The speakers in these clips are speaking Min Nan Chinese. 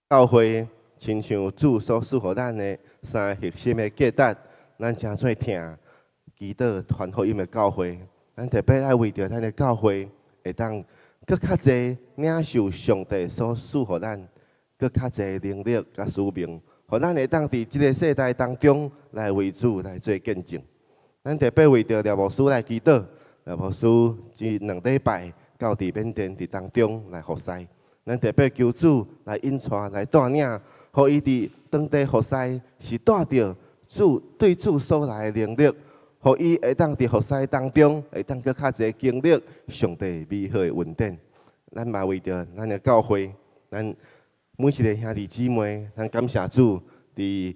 教會親像主所賜予咱的三個核心的價值，咱誠做疼祈禱傳福音的教會，咱特別愛為著咱的教會會當閣較濟領受上帝所賜予咱閣較濟能力佮使命，予咱會當佇這个世代當中來為主來做見證。咱特別為著廖牧師來祈禱，廖牧師這2禮拜到佇緬甸佇當中來服侍。咱特別求主來引帶來帶領，予伊佇當地服侍是帶著主對主所來的能力，予伊會當佇服侍當中會當閣較濟經歷上帝美好的恩典。咱嘛為著咱的教會，咱每一个兄弟姊妹，咱感謝主，佇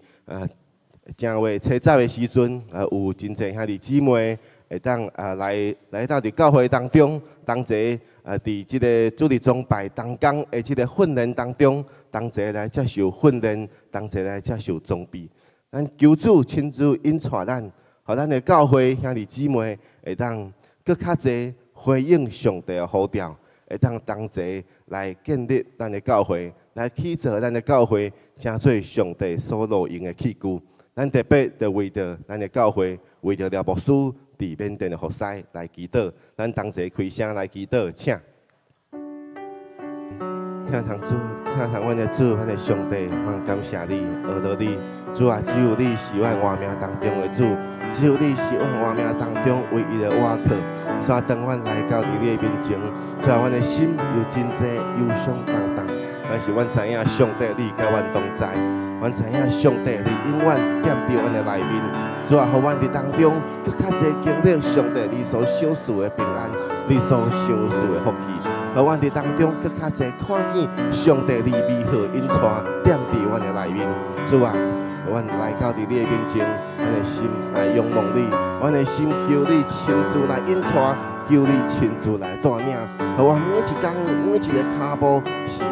正月初十的時陣，有真濟兄弟姊妹會當來到佇教會當中，同齊佇這个主日崇拜同工的這个訓練當中，同齊來接受訓練，同齊來接受裝備。咱求主親自引帶咱，予咱的教會兄弟姊妹會當閣較濟回應上帝的呼召，會當同齊來建立咱的教會，來起造咱的教會，成做上帝所樂用的器具。咱特別就為著咱的教會，為著廖牧師佇緬甸的服侍來祈禱，咱同齊開聲來祈禱，請。疼痛主，疼痛阮的主，阮的上帝，阮感謝你，阿羅你，主啊，只有你是阮活命當中的主，只有你是阮活命當中唯一的倚靠。所以當阮來到佇你的面前，雖然阮的心有真濟憂傷重擔，但是阮知影上帝你佮阮同在，阮知影上帝你永遠踮佇阮的內面。主啊，予阮佇當中閣較濟經歷上帝你所賞賜的平安，你所賞賜的福氣。予阮佇當中閣較濟看見上帝你美好引帶踮佇阮的內面。主啊，阮來到佇你的面前，阮的心來仰望你，阮的心求你親自來引帶，求你親自來帶領，予阮每一工每一个跤步是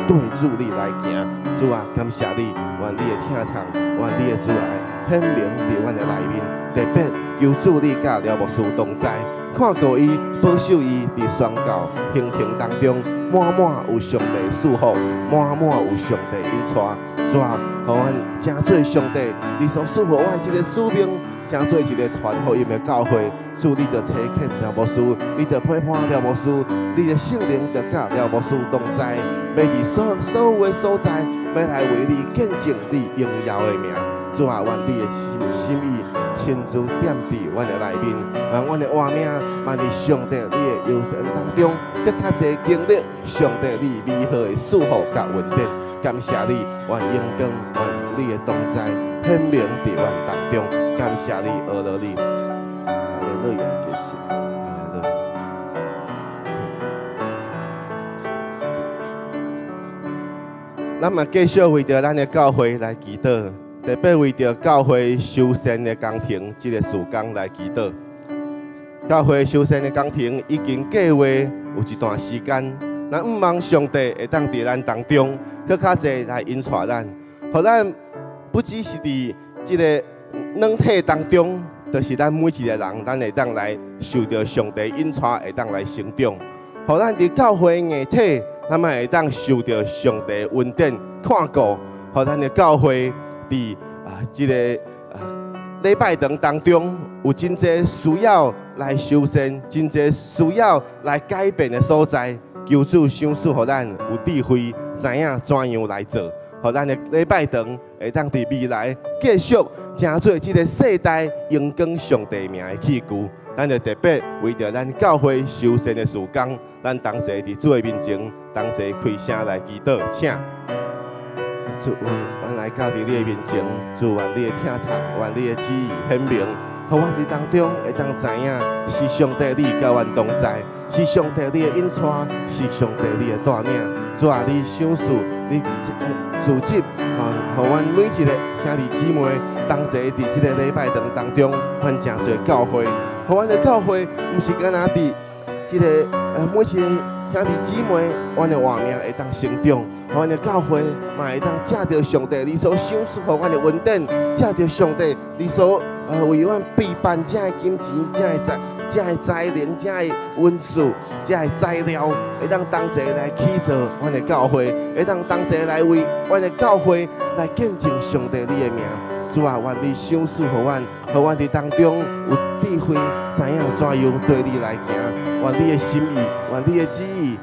對主你來行。主啊，感謝你，願你的疼痛，願你的慈愛顯明佇阮的內面。特別求主你佮廖牧師同在，看顧伊，保守伊佇宣教行程當中，滿滿有上帝賜福，滿滿有上帝引帶。主啊，予阮成做上帝你所賜予阮這个使命，成做一个傳福音的教會。主，你就差遣廖牧師，你就陪伴廖牧師，你的聖靈就佮廖牧師同在，欲佇所有的所在，欲來為你見證你榮耀的名。主啊，願你的心意親自踮佇阮的內面，願阮的活命，嘛佇上帝你的優恩當中，閣較濟經歷上帝你美好的賜福佮恩典。感謝你，願榮光，願你的同在顯明佇阮當中。感謝你，阿羅你。哈利路亞，謝謝。哈利路亞。咱嘛繼續為著咱的教會來祈禱。特別為著教會修繕的工程，這个事工來祈禱。教會修繕的工程已經計劃有一段時間，咱毋望上帝會當佇咱當中，閣較濟來引帶咱，予咱不只是佇這个軟體當中，就是咱每一个人，咱會當來受著上帝引帶，會當來成長。予咱佇教會硬體，咱嘛會當受著上帝恩典看顧，予咱的教會佇這个禮拜堂當中，有真濟需要來修繕，真濟需要來改變的所在，求主賞賜予咱有智慧，知影怎樣來做，予咱的禮拜堂會當佇未來繼續成做這个世代榮光上帝名的器具。咱就特別為著咱教會修繕的事工，咱同齊佇主的面前，同齊開聲來祈禱，請。主，阮來到佇你的面前，主，願你的疼痛，願你的旨意顯明，予阮佇當中會當知影，是上帝你佮阮同在，是上帝你的引帶，是上帝你的帶領。主啊，你賞賜，你組織，予阮每一个兄弟姊妹同齊佇這个禮拜堂當中，阮成做教會，予阮的教會，毋是干焦佇這个每一个兄弟姊妹，阮的活命會當成長，阮的教會嘛會當藉著上帝你所賞賜予阮的恩典，藉著上帝你所為阮備辦這个金錢、這个財、這个才能、這个恩賜、這个材料，會當同齊來起造阮的教會，會當同齊來為阮的教會來見證上帝你的名。主啊，願你賞賜予阮，予阮佇當中有智慧，知影怎樣對你來行。願你的心意，願你的旨意，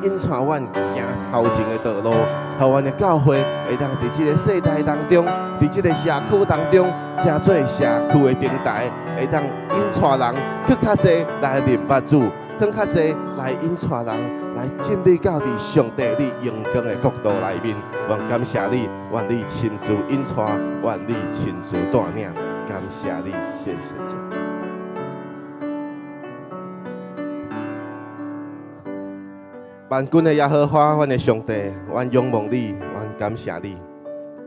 引帶阮行頭前的道路，予阮的教會會當佇這個世代當中，佇這個社區當中，成做社區的燈台，會當引帶人閣較濟來認捌主，閣較濟來引帶人來進入到佇上帝你榮光的國度內面。願感謝你，願你親自引帶，願你親自帶領，感謝你，謝謝主。萬軍的耶和華，阮的上帝，阮仰望你，阮感謝你，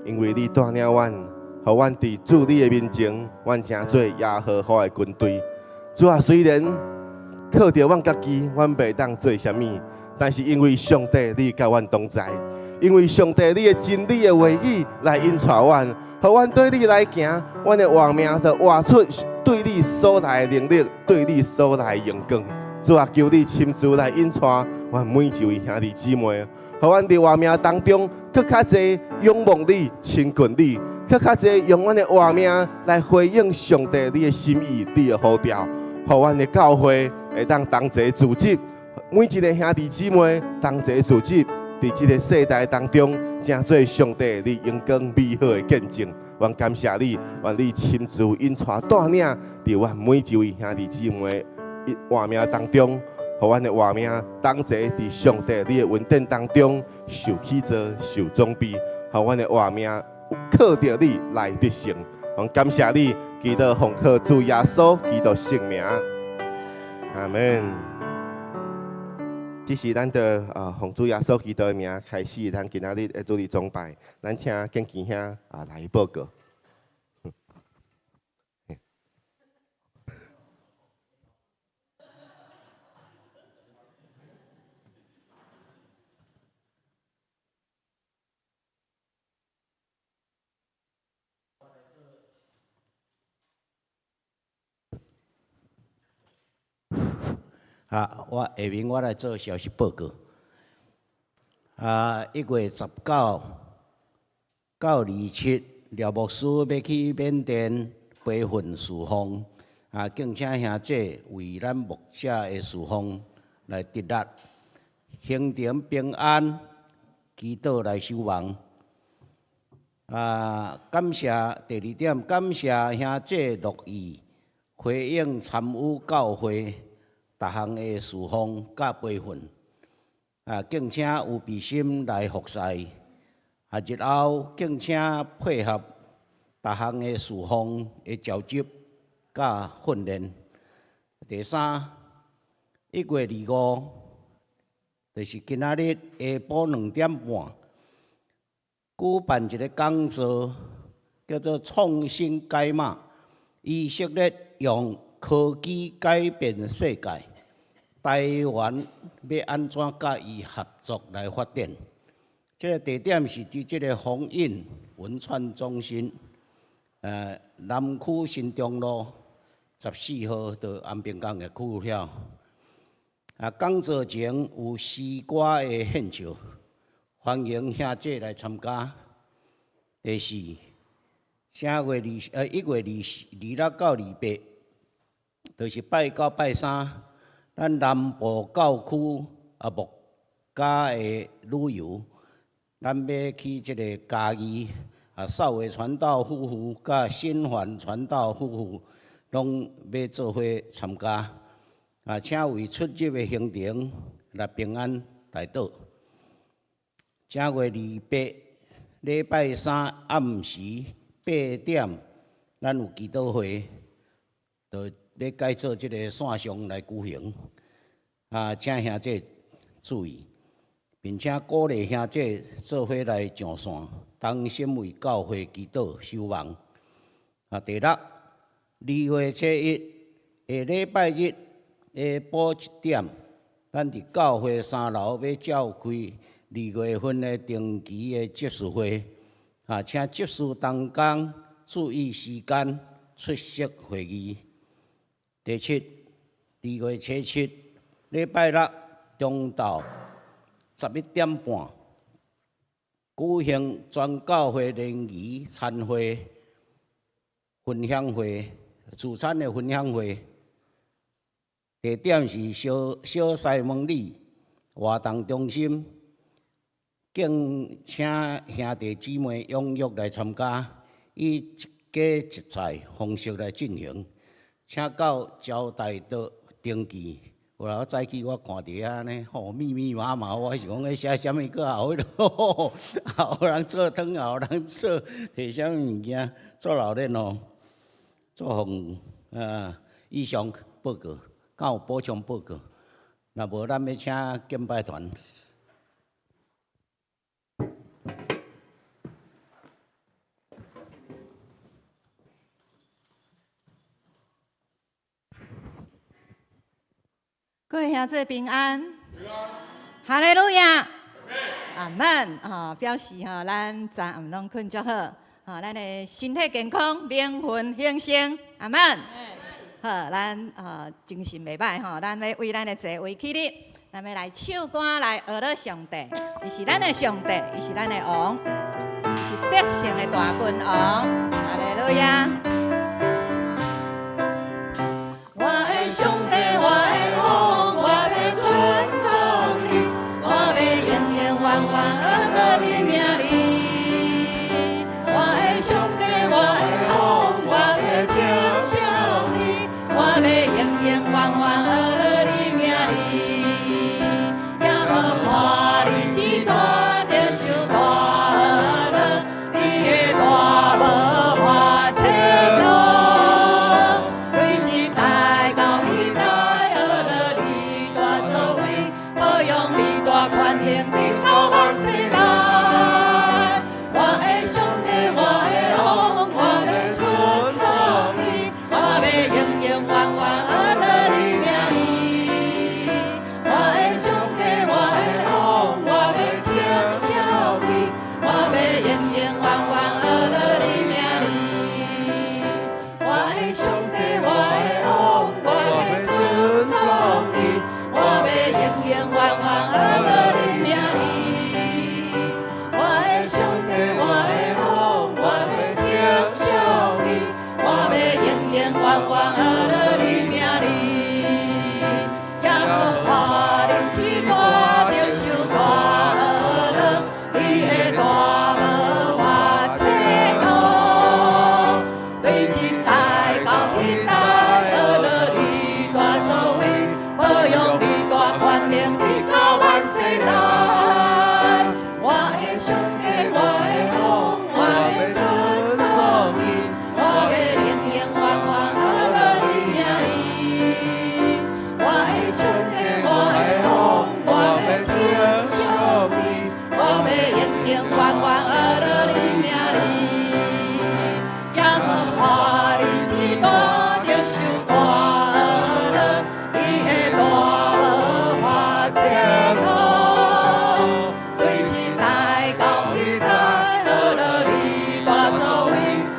因為你帶領阮，予阮佇主你的面前，阮成做耶和華的軍隊。主啊，雖然靠著阮家己，阮袂當做啥物，但是因為上帝你佮阮同在，因為上帝你的真理的話語來引帶阮，予阮對你來行，阮的活命就活出對你所來的能力，對你所來的榮光。主啊，求你親自來引帶阮每一位兄弟姊妹，予阮佇活命當中，閣較濟仰望你、親近你，閣較濟用阮的活命來回應上帝你的心意、你的呼召，予阮的教會會當同齊組織，每一个兄弟姊妹同齊組織，佇這个世代當中，成做上帝你榮光美好的見證。阮感謝你，願你親自引帶帶領，佇阮每一位兄弟姊妹活命當中，予阮的活命同齊佇上帝你的恩典當中受起造、受裝備，予阮的活命靠著你來得勝。阮感謝你，祈禱奉靠主耶穌基督聖名，阿門。這是咱的奉主耶穌基督的名開始，咱今仔日的主日崇拜，咱請建基兄來報告。啊，我下面我來做消息報告。啊，1月19到27，廖牧師欲去緬甸培訓事奉，啊，敬請兄姐為咱牧者的事奉來得力，行程平安，祈禱來守望。啊，感謝第二點，感謝兄姐樂意回應參與教會逐項的事奉佮培訓。啊，敬請有備心來服侍。啊，日後敬請配合逐項的事奉的召集佮訓練。第三，1月25，就是今仔日下晡2點半，舉辦一个講座，叫做創新解碼，以色列用科技改變世界，台灣欲按怎佮伊合作來發展？這个地點是佇這个豐韻文創中心，南區新中路14號到安平港的區了。啊，講座前有詩歌的獻唱，歡迎兄姐來參加。第四，1月26到28，就是拜九拜三，咱南部教區啊牧家的旅遊，咱欲去這个嘉義啊，少偉傳道夫婦佮新環傳道夫婦，攏欲做伙參加。啊，請為出入的行程來平安帶倒。正月28禮拜三暗時8點，咱有祈禱會，就欲改做這个線上來舉行。啊，請兄弟注意，並且鼓勵兄弟做伙來上線，同心為教會祈禱守望。啊，第六，2月7日下禮拜日下晡1點，咱佇教會3樓欲召開2月份的定期的執事會。啊，請執事同工注意時間，出席會議。第七，2月初7，禮拜六中晝11點半，舉行全教會聯誼餐會分享會，聚餐的分享會。地點是小小西門里活動中心，敬請兄弟姊妹踴躍來參加，以一家一菜方式來進行，請到招待桌登記。有啦，我早起我看佇遐呢，吼密密麻麻，我是講咧寫啥物閣後彼落，有人做湯，有人做提啥物物件，做鬧熱哦，做奉啊以上報告，敢有補充報告？若無，咱欲請敬拜團。各位兄弟平安，哈利路亞，阿門。吼，表示吼，咱昨暗攏睏足好，吼，咱的身體健康，靈魂興盛，阿門。好，咱精神袂䆀吼，咱欲為咱的座位起立，咱欲來唱歌來學樂上帝，伊是咱的上帝，伊是咱的王，伊是得勝的大君王，哈利路亞。我的上帝，我的王，我欲尊崇你，我欲永永遠遠學樂你名字。我的上帝，我的王，我欲稱頌你，我欲永永遠遠學樂你名字。耶和華你至大，得受大樂，你的大無法測度。對這代到彼代，學樂你大作為，保養你大權能，直到萬世代。我的上帝，我的王，我欲尊崇你，我欲永永遠遠學樂你名字。我的上帝，我的王，我欲稱頌你，我欲永永遠遠學樂你名字。我的上帝，我的王，我欲尊崇你，我欲永永遠遠學樂你名字。我的上帝，我的王，我欲稱頌你，我欲永永遠遠學樂你名字。耶和華你至大，得受大樂，你的大無法測度。對這代到彼代，學樂你大作為，保養你大權能，直到萬世代。我的上帝，我的王，我欲尊崇你，我欲永永遠遠學樂你名字。我的上帝，我的王，我欲稱頌你，我欲永永遠遠學樂你名字。耶和華你至大，得受大樂，你的大無法測度。對這代到彼代，學樂你大作為，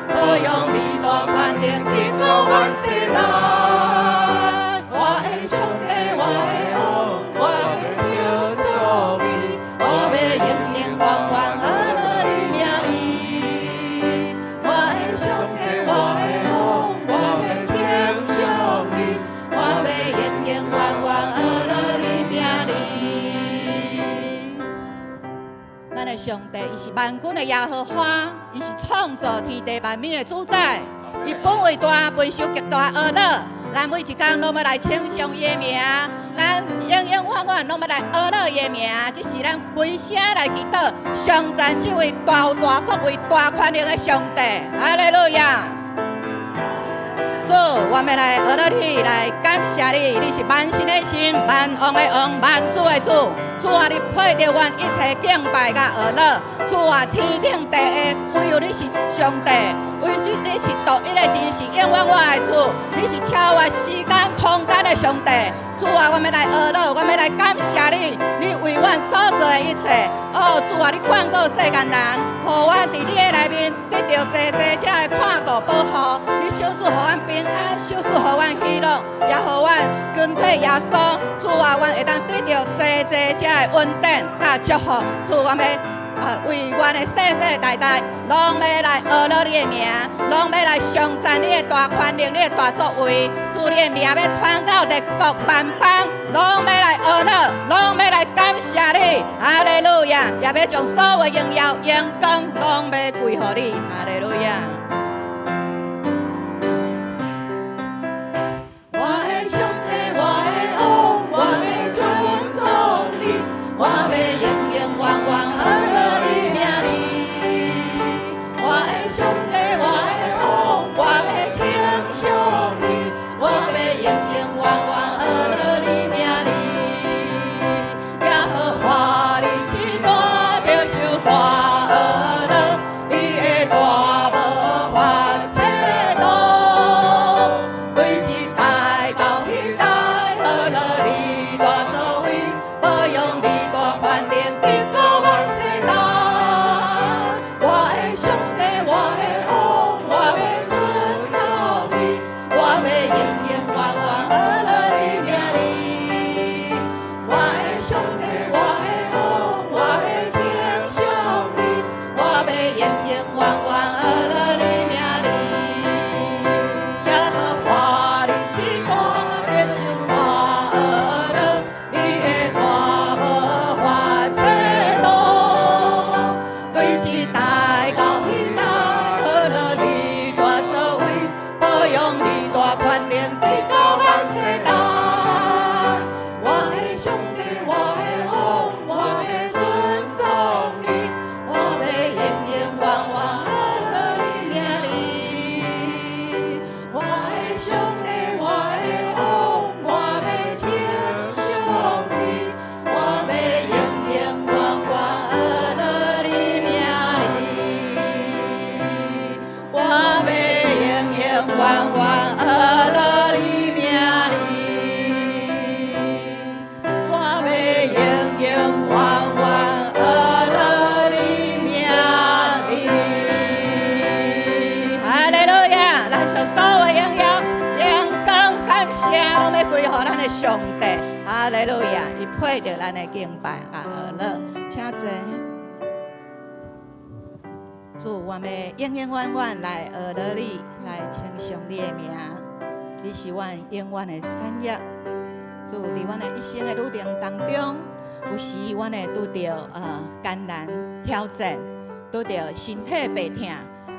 保養你大權能，直到萬世代。我的上帝，我的王，我欲稱頌你，我欲永永遠遠學樂你名字。我的上帝，我的王，我欲稱頌你，我欲永永遠遠學樂你名字。咱的上帝，伊是萬軍的耶和華，伊是創造天地萬物的主宰，伊本為大，備受極大呵咾。咱每一工攏欲來稱頌伊的名，咱永永遠遠攏欲來呵咾伊的名。這是咱開聲來祈禱，頌讚這位大有大作為、大權能的上帝。哈利路亞！主，我們來呵咾你，來感謝你，你是萬神的神、萬王的王、萬主的主。主啊，你配得阮一切敬拜佮呵咾。主啊，天頂地下，唯有你是上帝，唯有你是獨一的真實永遠活的主。你是超越時間空間的上帝。主啊，我們來呵咾，我們來感謝你，你為阮所做的一切。哦，主啊，你眷顧世間人，予阮佇你的內面得著濟濟這的看顧保護。你賞賜予阮平安，賞賜予阮喜樂，也予阮跟隨耶穌。主啊，阮會當得著濟濟這的恩典佮祝福。主，阮欲為阮的世世代代，攏欲來學樂你的名，攏欲來頌讚你的大權能、你的大作為。主，你的名欲傳到列國萬邦，攏欲來學樂，攏欲來感謝你。哈利路亞！也欲將所有榮耀、榮光，攏欲歸予你。哈利路亞！我的上帝，我的王，我欲尊崇你，我欲永永遠遠學樂你名字。我的上帝，我的王，我欲稱頌你，我欲永永遠遠學樂你名字。耶和華你這大得受大學樂，你的大無法測度，對這代到彼代學樂你大作為，保養你大權能，直到萬世代。我的上帝，我的王，我欲尊崇你，我欲永永遠遠學樂你名字。我的上帝，我的王，我欲稱頌你，我欲永永遠遠學樂你名字。耶和華你這大得受大學樂，你的大無法測度，對這代到彼代學樂你大作為，保養你大權能，直到萬世代。我的上帝，我的王，我欲尊崇你，我欲永永遠遠學樂你名字。我的上帝，我的王，我欲稱頌你，我欲永永遠遠學樂你名字。我欲永永遠遠學樂你名字。我欲永永遠遠學樂你名字。哈利路亞！咱將所有榮耀、榮光、感謝，攏欲歸予咱的上帝。哈利路亞！伊配著咱的敬拜佮學樂，請坐。主，我欲永永遠遠來學樂你，來稱頌你的名。你是阮永遠的產業。主，佇阮的一生的旅程當中，有時阮會拄著艱難挑戰，拄著身體病痛，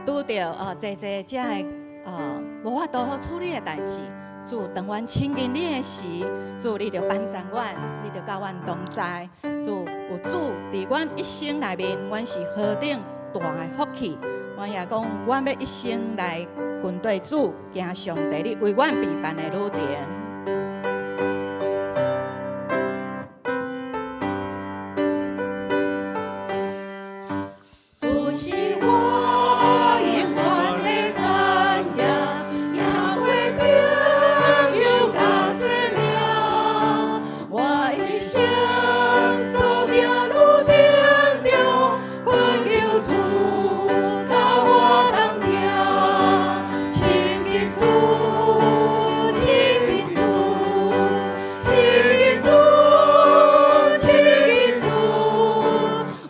拄著濟濟這的無法度好處理的代誌。主，當阮親近你的時，主你就幫助阮，你就佮阮同在。主，有主佇阮一生內面，阮是何等大的福氣。阮也講，阮欲一生來跟隨主，行上帝你為阮備辦的旅程。主是我永遠的產業，也會朋友佮生命。我一生所行路程中，懇求主佮我同行，親近主，親近主，親近主，親近主，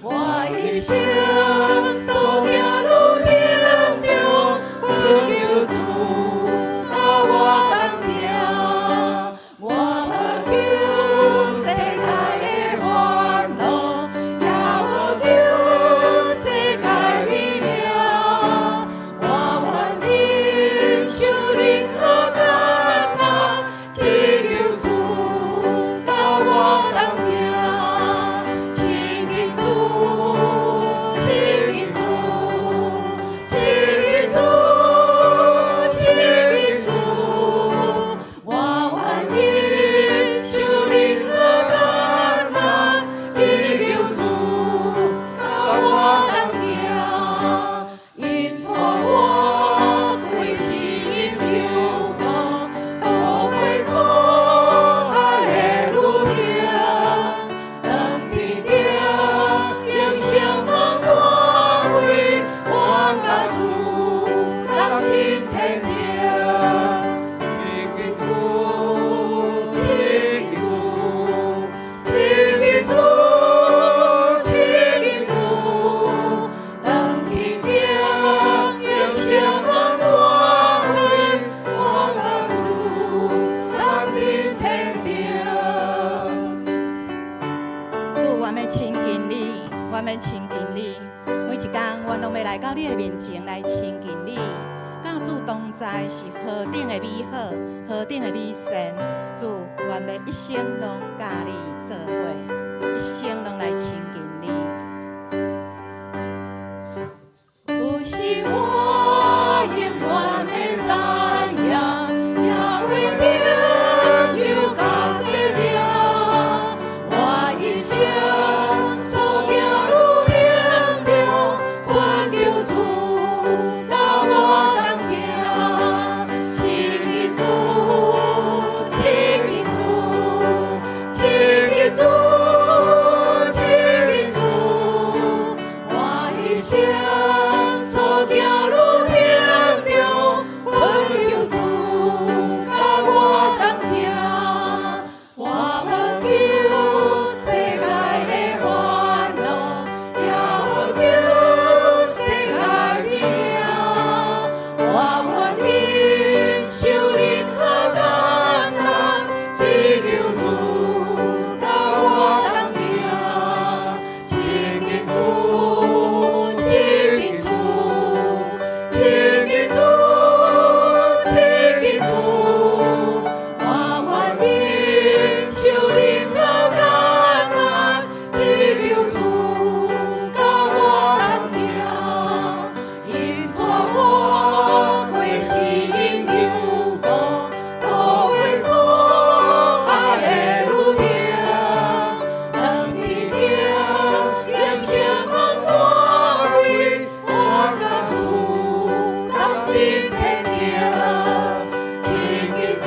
我一生所行路程中，懇求主佮我同行。我無求世界的歡樂，也無求世界美名。我願忍受任何艱難，只求主佮我同行。親近主，親阮欲親近你，每一工阮攏欲來到你的面前來親近你。佮主同在是何等的美好，何等的美善。主，阮欲一生攏佮你做伙，一生攏來親近你。主是我永遠的產業，也為朋友佮生命，我一生所行路程中，懇求主佮我同行，親近主，親近主，親近主，親近主，我一生所行路程中，懇求主佮我同行，我無求世界的歡樂，也無求世界的名，我願忍受任何艱難，只求主佮我同行，親近主，親近主，親近主，親近主，我願忍受任何艱難，只求主佮我同行，伊帶我過死蔭幽谷，渡過苦海的旅程，當天頂榮升門大開，我佮主同進天庭。親近主，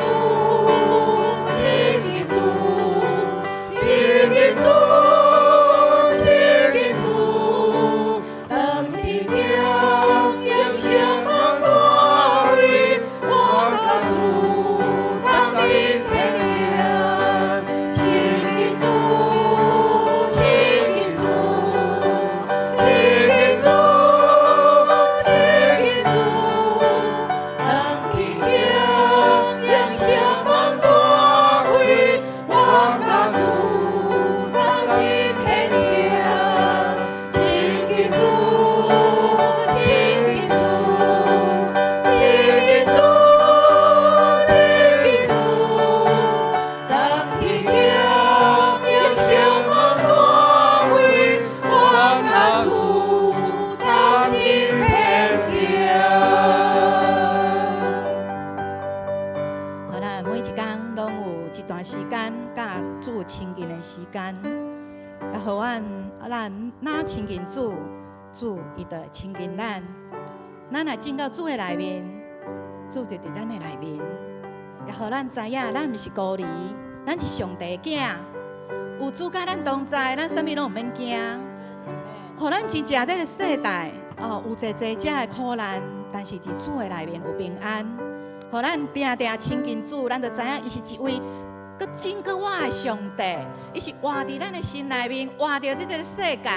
親近主，親近主，親近主，當天頂榮升門大開，我佮主同進天庭。親近主，親近主，親近主，親近主，當天頂榮升門大開，我佮主同進天庭。親近主，親近主，親近主，親近主，當天頂榮升門大開，我佮主同進天庭。予咱每一工攏有一段時間佮主親近的時間，也予阮啊，咱若親近主，主伊就會親近咱。咱若進到主的內面，主就佇咱的內面，也予咱知影，咱毋是孤兒，咱是上帝的囝。有主佮咱同在，咱啥物攏毋免驚。予咱真正這个世代哦，有濟濟遮的苦難，但是佇主的內面有平安。予咱定定親近主，咱就知影伊是一位閣真閣活的上帝，伊是活佇咱的心內面，活佇這個世界。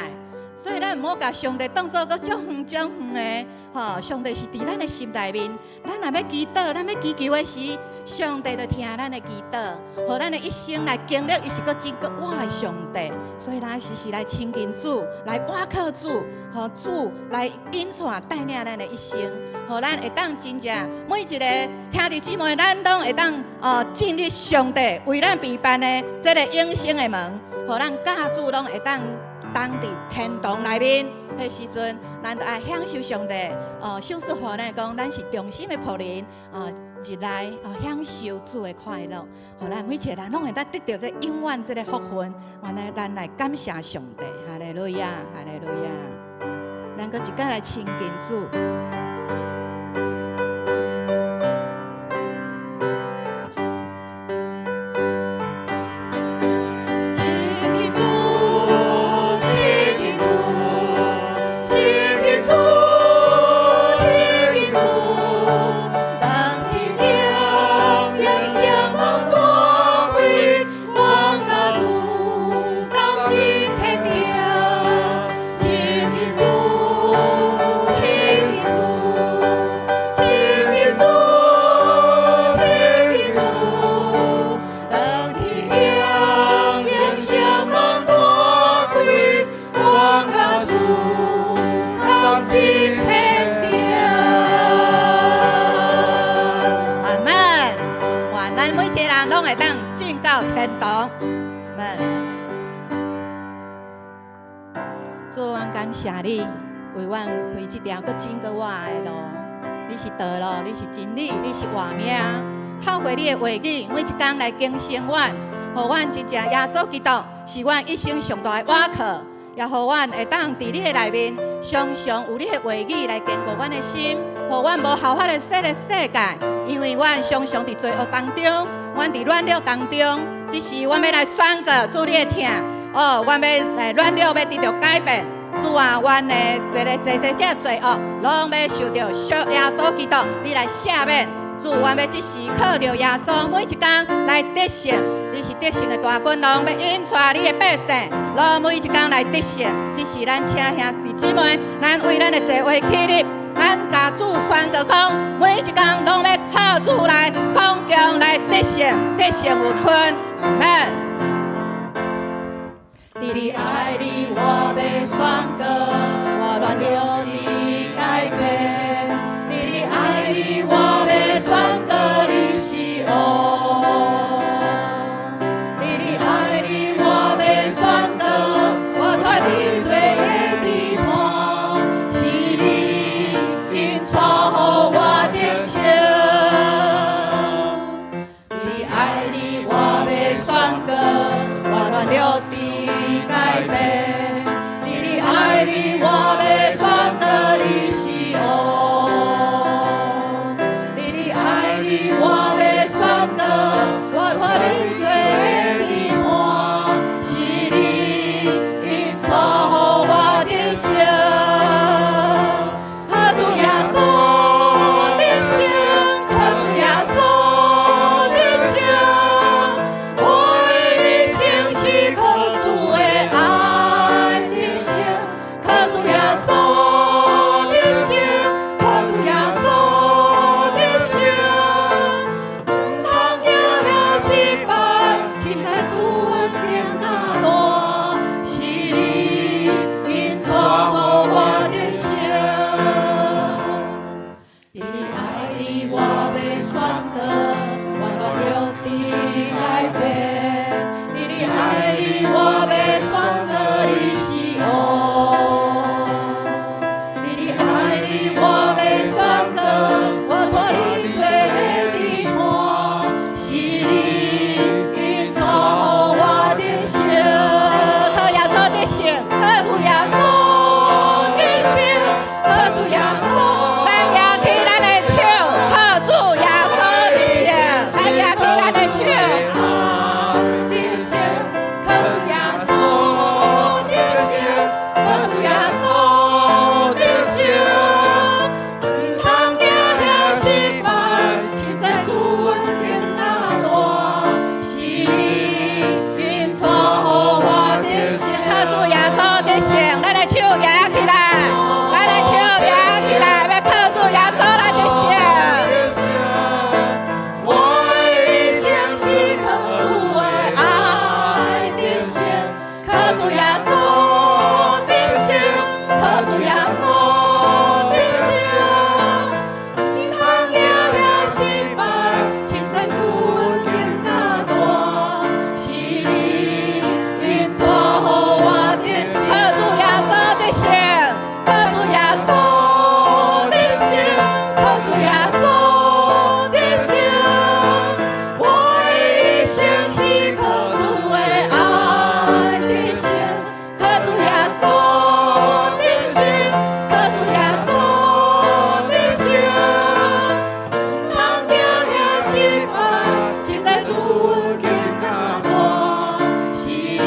所以咱毋好共上帝當做閣足遠足遠的，吼！上帝是佇咱的心內面，咱若欲祈禱，咱欲祈求的時，上帝就聽咱的祈禱，予咱的一生來經歷，伊是閣真閣活的上帝。所以咱時時來親近主，來倚靠主，予主來引帶帶領咱的一生，予咱會當真正每一个兄弟姊妹，咱攏會當哦進入上帝為咱備辦的這个永生的門，予咱佮主攏會當當佇天堂內面，彼時陣，咱就愛享受上帝哦，賞賜予咱講，咱是忠心的僕人哦，入來哦享受主的快樂，予咱每一个人攏會當得著這永遠這个福分。原來咱來感謝上帝，哈利路亞，哈利路亞。咱閣一擺來親近主。親近主，親近主，親近主，親近主，當天頂榮升門大開，我佮主同進天庭。親近主，親近主。天堂。阿們。主，阮感謝你，為阮開這條閣真閣活的路。你是道路，你是真理，你是活命。透過你的話語，每一工來更新阮，予阮真正耶穌基督是阮一生上大的倚靠，也予阮會當佇你的內面，常常有你的話語來堅固阮的心，予阮無效法的這個世界，因為阮常常佇罪惡當中，阮佇軟弱當中，這時阮欲來宣告主你的疼。哦，阮欲來軟弱，欲得著改變。主啊，阮的這个這這這罪惡，攏欲受著耶穌基督，你來赦免。主，阮欲這時靠著耶穌，每一工來得勝。你是得勝的大君王，欲引帶你的百姓，攏每一工來得勝。這時咱請兄弟姊妹，咱為咱的座位起立，咱共主宣告講，每一工攏欲靠主來剛強來得勝，得勝有剩。阿們。佇你愛裡，我欲宣告，我軟弱得改變。佇你愛裡，我欲宣告，你是王。佇你愛裡，我欲宣告，我脫離罪的審判，是你引帶予我得勝。佇你愛裡，我欲宣告，我軟弱得改變。佇你愛裡，我欲宣告你是王。佇你愛裡，我欲宣告，我脫離罪的審判，是你引帶予我得勝。靠主耶穌得勝，靠主耶穌得勝。我的一生是靠主的愛得勝，靠主耶穌得勝，靠主耶穌得勝。毋通驚遐失敗，凊知主恩典若大，是你引帶予我得勝。佇你愛裡，我欲宣告，我軟弱得改變。佇你愛裡，我欲宣告，你是王。佇你愛裡，我欲宣告，我脫離罪的審判，是你引帶予我得勝。靠耶穌得勝，靠主耶穌得勝，靠主耶穌，咱舉起咱的手，靠主耶穌得勝，咱舉起咱的手。得勝，靠主耶穌得勝，靠主耶穌得勝。毋通驚遐失敗，凊知主恩典若大，是你引帶予我得勝。靠主耶穌得勝，咱的手舉起來，咱的手舉起來，欲靠主耶穌來得勝。我的一生是靠主的愛得勝，靠主耶穌得勝，靠主耶穌得勝。毋通驚遐失敗，凊知主恩典若大，是你引帶予我得勝。靠主耶穌得勝，靠主耶穌得勝，靠主耶穌得勝。我的一生是靠主的愛得勝，靠主耶穌得勝，靠主耶穌得勝。毋通驚遐失敗，凊知主恩典若大，是你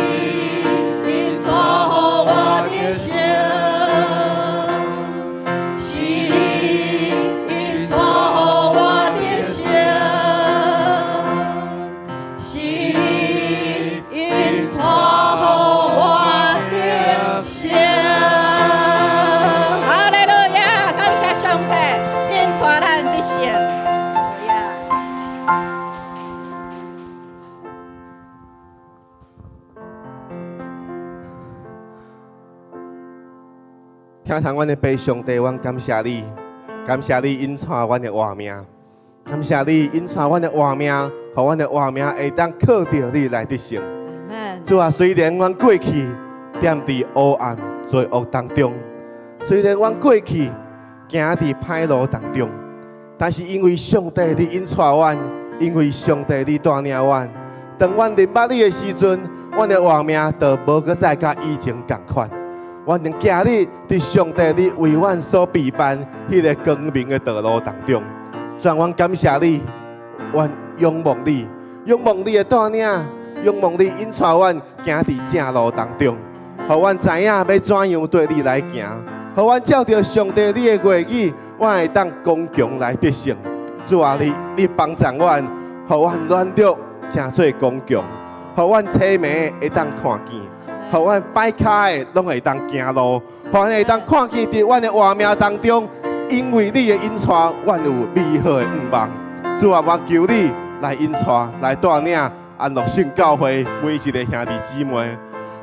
引帶予我得勝，是你引帶予我得勝，是你引帶予我得勝。哈利路亞！感謝上帝引帶咱得勝。哈利路亞。天堂，阮的父上帝，阮感謝你，感謝你引帶阮的活命，感謝你引帶阮的活命，予予阮的活命會當靠著你來得勝。阿門。主啊，雖然阮過去踮佇黑暗罪惡當中，雖然阮過去行佇歹路當中，但是因為上帝你引帶阮，因為上帝你帶領阮，當阮認捌你的時陣，阮的活命就無閣再佮以前仝款。阮能行你佇上帝你為阮所備辦彼个光明的道路當中。主啊，阮感謝你，阮仰望你，仰望你的帶領，仰望你引帶阮行佇正路當中，予阮知影欲怎樣對你來行，予阮照著上帝你的話語，阮會當剛強來得勝。主啊，你幫助阮，予阮軟弱成做剛強，予阮痴盲會當看見，予阮跛跤的攏會當行路，予阮會當看見佇阮的活命當中，因為你的引帶，阮有美好的願望。主啊，我求你來引帶、來帶領安樂聖教會每一个兄弟姊妹，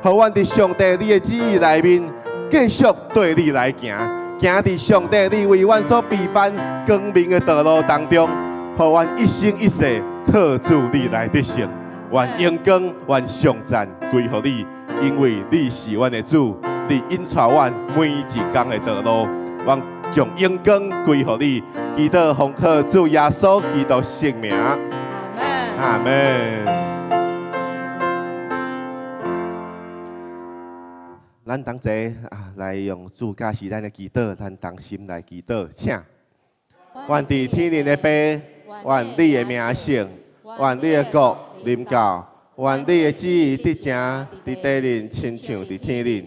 予阮佇上帝你的旨意內面，繼續對你來行，行佇上帝你為阮所備辦光明的道路當中，予阮一生一世靠主你來得勝。願榮光、願頌讚歸予你，因為你是阮的主，你引帶阮每一工的道路，阮將榮光歸予你。祈禱奉靠主耶穌基督聖名，阿門。阿門。咱同齊啊，來用主教示咱的祈禱，咱同心來祈禱，請。願佇天頂的父，願你的名聖，願你的國臨到，願你的旨意得成，佇地面親像佇天頂。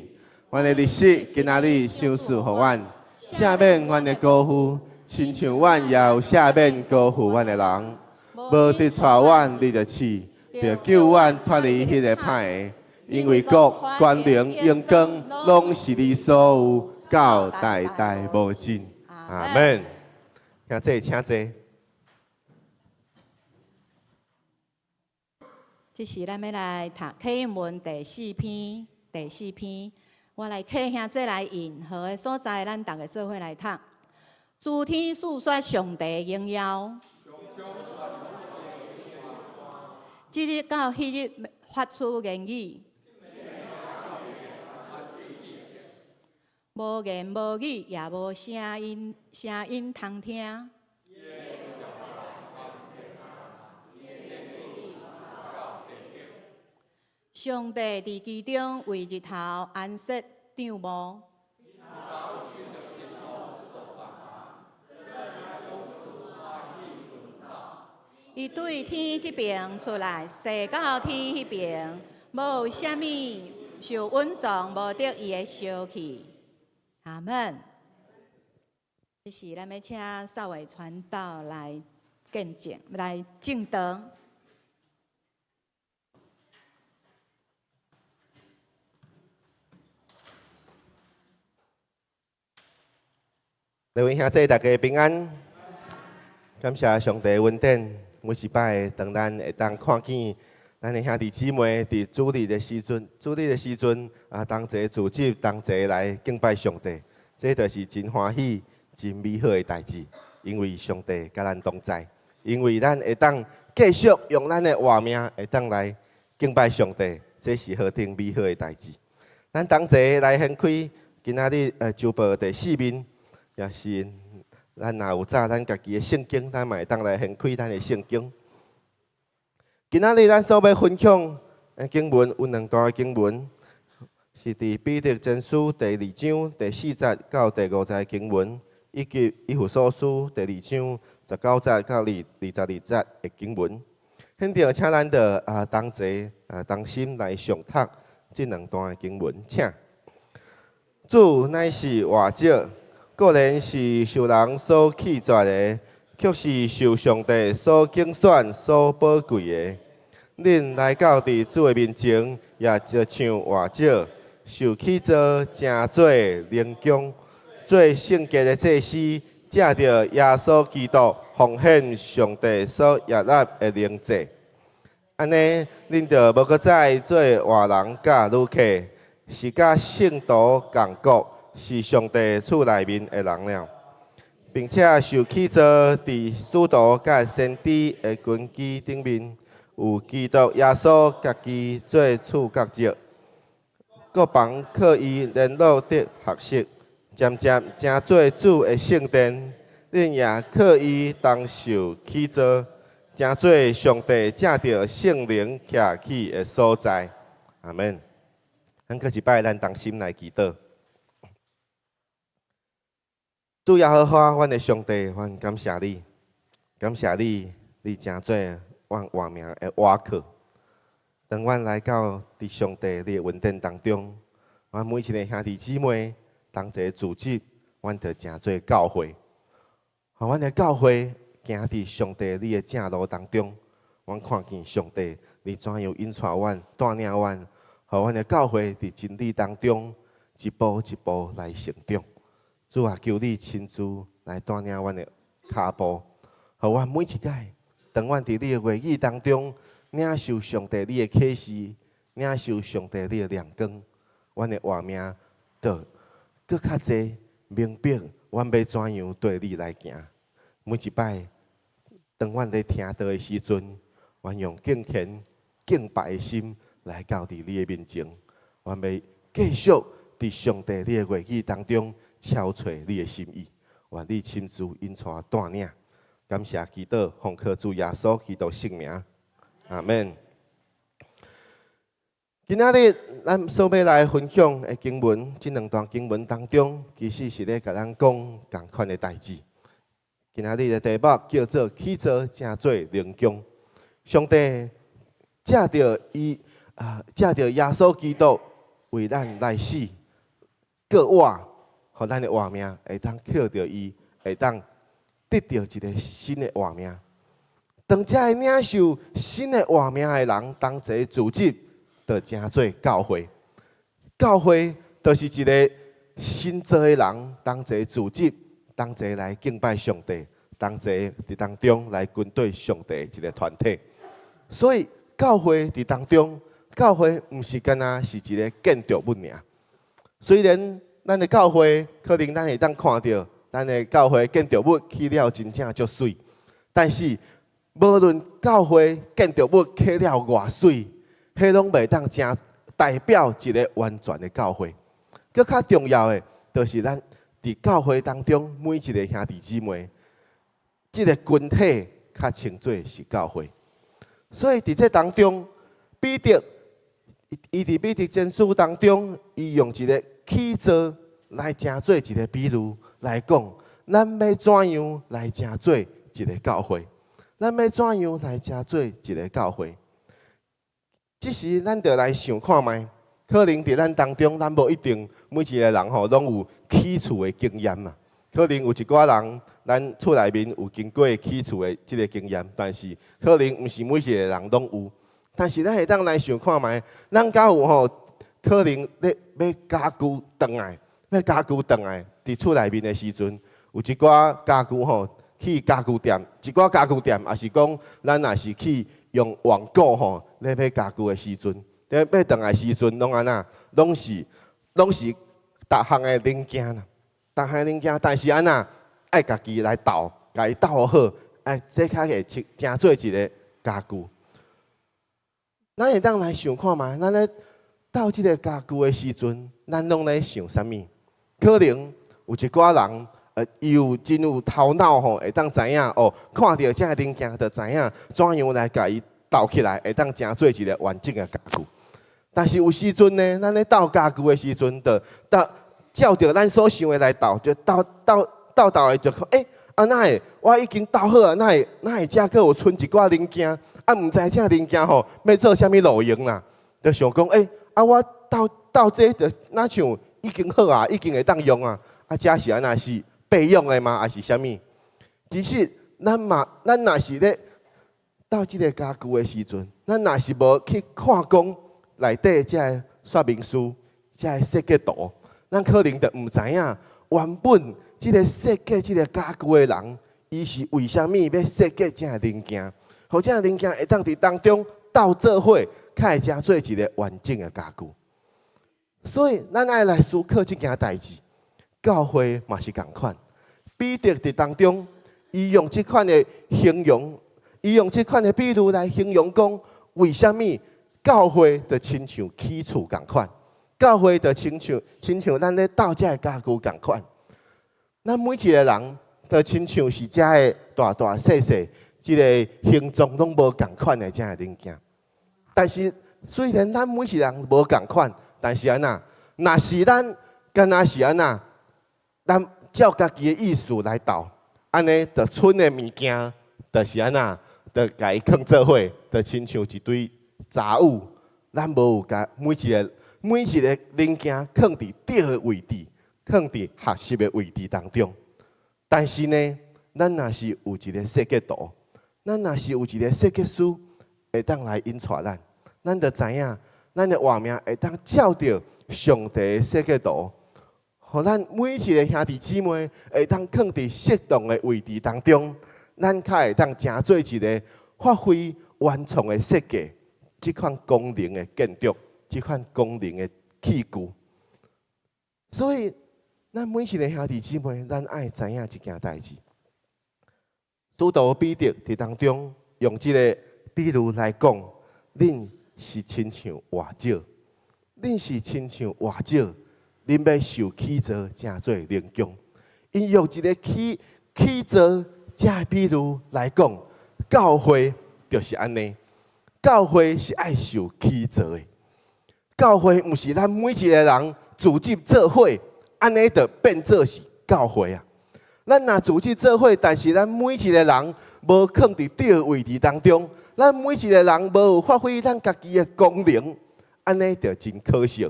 阮的日食今仔日賞賜予阮，赦免阮的過負，親像阮也有赦免過負阮的人。無得帶阮入著試，著救阮脫離彼个歹的。因為國、權能、榮光，攏是你所有，到代代無盡。阿門。兄弟，請坐。這時咱欲來讀啟應文第四篇，第四篇，我來請兄弟來印，好的所在，咱逐家做伙來讀。諸天訴說上帝榮耀，這日到彼日發出言語，無言無語，也無聲音，聲音通聽。上帝佇其中為日頭安設帳幕。伊對天這爿出來，踅到天彼爿，無啥物受隱藏，無得伊的消去。阿門。這時咱欲請少偉傳道來見證，來證道。各位兄弟，大家平安。感謝上帝恩典，每一擺當咱會當看見咱的兄弟姊妹佇主日的時陣，主日的時陣啊，同齊組織，同齊來敬拜上帝，這就是真歡喜、真美好的代誌。因為上帝佮咱同在，因為咱會當繼續用咱的活命會當來敬拜上帝，這是何等美好的代誌。咱同齊來掀開今仔日週報第四面。也是，咱若有紮咱家己的聖經，咱嘛會當來掀開咱的聖經。今仔日咱所欲分享的經文有兩段經文，是佇彼得前書第二章第四節到第五節經文，以及以弗所書第二章19節到22節的經文。現在請咱著啊同齊啊同心來誦讀這兩段的經文，請。主乃是活石。固然是受人所棄絕的，卻是受上帝所揀選、所寶貴的。恁來到佇主的面前，也就像活石，受起造成做靈宮，做聖潔的祭司，藉著耶穌基督奉獻上帝所悅納的靈祭。按呢，恁就無閣再做外人佮旅客，是佮聖徒仝國。是上帝厝內面的人了，並且受起造佇使徒佮先知的根基頂面，有基督耶穌家己做處角石，國房靠伊聯絡得合適，漸漸成做主的聖殿。恁也靠伊同受起造，成做上帝藉著聖靈徛起的所在。阿門。咱閣一擺，咱同心來祈禱。主耶和華，阮的上帝，阮感謝你，感謝你，你成做阮活命的倚靠。當阮來到佇上帝你的恩典當中，阮每一个兄弟姊妹同齊組織，阮就成做教會。予阮的教會行佇上帝你的正路當中，阮看見上帝你怎樣引帶阮、帶領阮，予阮的教會佇真理當中一步一步來成長。主啊，求你親自來帶領阮的跤步，予阮每一擺，當阮佇你的話語當中領受上帝你的啟示，領受上帝你的亮光，阮的活命就閣較濟明白，阮欲怎樣綴你來行。每一擺，當阮咧聽道的時陣，阮用敬虔、敬拜的心來到佇你的面前，阮欲繼續佇上帝你的話語當中敲揣你的心意，願你親自引帶帶領。感謝基督，奉靠主耶穌基督聖名，阿門。今仔日咱所欲來分享的經文，這兩段經文當中，其實是咧共咱講仝款的代誌。今仔日的題目叫做起造成做靈宮。上帝藉著伊啊，藉著耶穌基督為咱來死，閣活，予咱的活命會當靠著伊，會當得著一个新的活命。當這个領受新的活命的人，同齊組織，就成做教會。教會就是一个新造的人，同齊組織，同齊來敬拜上帝，同齊佇當中來跟綴上帝一个團體。所以教會佇當中，教會毋是干焦是一个建築物爾。雖然咱的教會可能咱會當看著，咱的教會建築物起了真正足媠，但是無論教會建築物起了偌媠，彼攏袂當成代表一个完全的教會。閣較重要的，就是咱佇教會當中每一个兄弟姊妹，這个群體較稱做是教會。所以佇這當中，彼得伊佇彼得前書當中，伊用一个起造來成做一个比喻來講，咱欲怎樣來成做一个教會？咱欲怎樣來成做一个教會？這時咱就來想看覓，可能佇咱當中，咱無一定每一个人吼攏有起厝的經驗嘛。可能有一寡人，咱厝內面有經過起厝的這个經驗，但是可能毋是每一个人攏有。但是咱會當來想看覓，咱敢有吼可能咧買家具轉來，買家具轉來，佇厝內面的時陣，有一寡家具吼去家具店，一寡家具店，抑是講咱若是去用網購吼咧買家具的時陣，咧買轉來時陣攏按怎？攏是逐項的零件啦，逐項零件，但是按怎愛家己來鬥，共伊鬥好，愛這較會成成做一个家具。咱會當來想看覓，咱咧鬥這个家具的時陣，咱攏咧想啥物？可能有一寡人，伊有真有頭腦吼，會當知影哦，看著這个零件就知影怎樣來共伊鬥起來，會當成做一个完整的家具。但是有時陣呢，咱咧鬥家具的時陣，就鬥照著咱所想的來鬥，就鬥鬥鬥鬥的就看，欸，啊哪會？我已經鬥好啊，哪會這閣有賰一寡零件？啊，毋知這零件吼欲做啥物路用啦？就想講，欸，啊我鬥鬥這就若像已經好啊，已經會當用啊。啊，這是按怎是備用的嗎？抑是啥物？其實咱嘛，咱若是咧鬥這个家具的時陣，咱若是無去看講內底這个說明書、這个設計圖，咱可能就毋知影原本這个設計這个家具的人，伊是為啥物欲設計這个零件，予這个零件會當佇當中鬥做伙，較會成做一个完整的家具。所以，咱愛來思考這件代誌，教會嘛是仝款。彼得佇當中，伊用這款的形容，伊用這款的比喻來形容講，為啥物教會就親像起厝仝款，教會就親像咱咧鬥這个家具仝款。咱每一個人就親像是遮个大大細細，這个形狀攏無仝款的遮个零件。但是雖然咱每一個人無仝款，但是按怎？若是咱敢若是按怎？咱照家己的意思來鬥，按呢，就賰的物件，就是按怎？就共伊囥做伙，就親像一堆雜物。咱無有共每一个每一个零件囥佇對的位置，囥佇合適的位置當中。但是呢，咱若是有一個設計圖，咱若是有一個設計師會當來引帶咱，咱就知影，咱的活命會當照著上帝的設計圖，予咱每一個兄弟姊妹會當囥佇適當的位置當中，咱較會當成做一個發揮原創的設計，這款功能的建築，這款功能的器具。所以，咱每一個兄弟姊妹，咱愛知影一件代誌。使徒彼得佇當中用這個比喻來講，恁是親像活石，恁是親像活石，恁欲受起造成做靈宮。𪜶用一個起造這个比喻來講，教會就是按呢。教會是愛受起造的，教會毋是咱每一個人組織做伙，按呢就變做是教會啊。咱若組織做伙，但是咱每一個人無囥佇對的位置當中，咱每一個人無有發揮咱家己的功能，按呢就真可惜。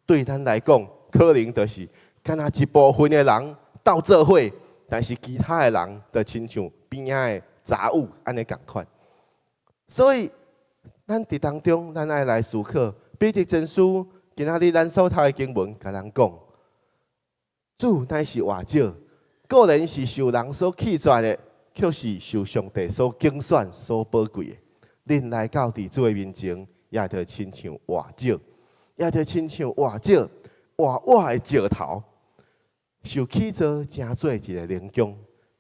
對咱來講，可能就是敢若一部分的人鬥做伙，但是其他的人就親像邊仔的雜物按呢仝款。所以，咱佇當中，咱愛來思考。彼得前書今仔日咱所讀的經文，共咱講，主乃是活石，固然是受人所棄絕的，卻是受上帝所揀選、所寶貴的。恁來到佇主的面前，也著親像活石，也著親像活石，活活的石頭，受起造成做一个靈宮，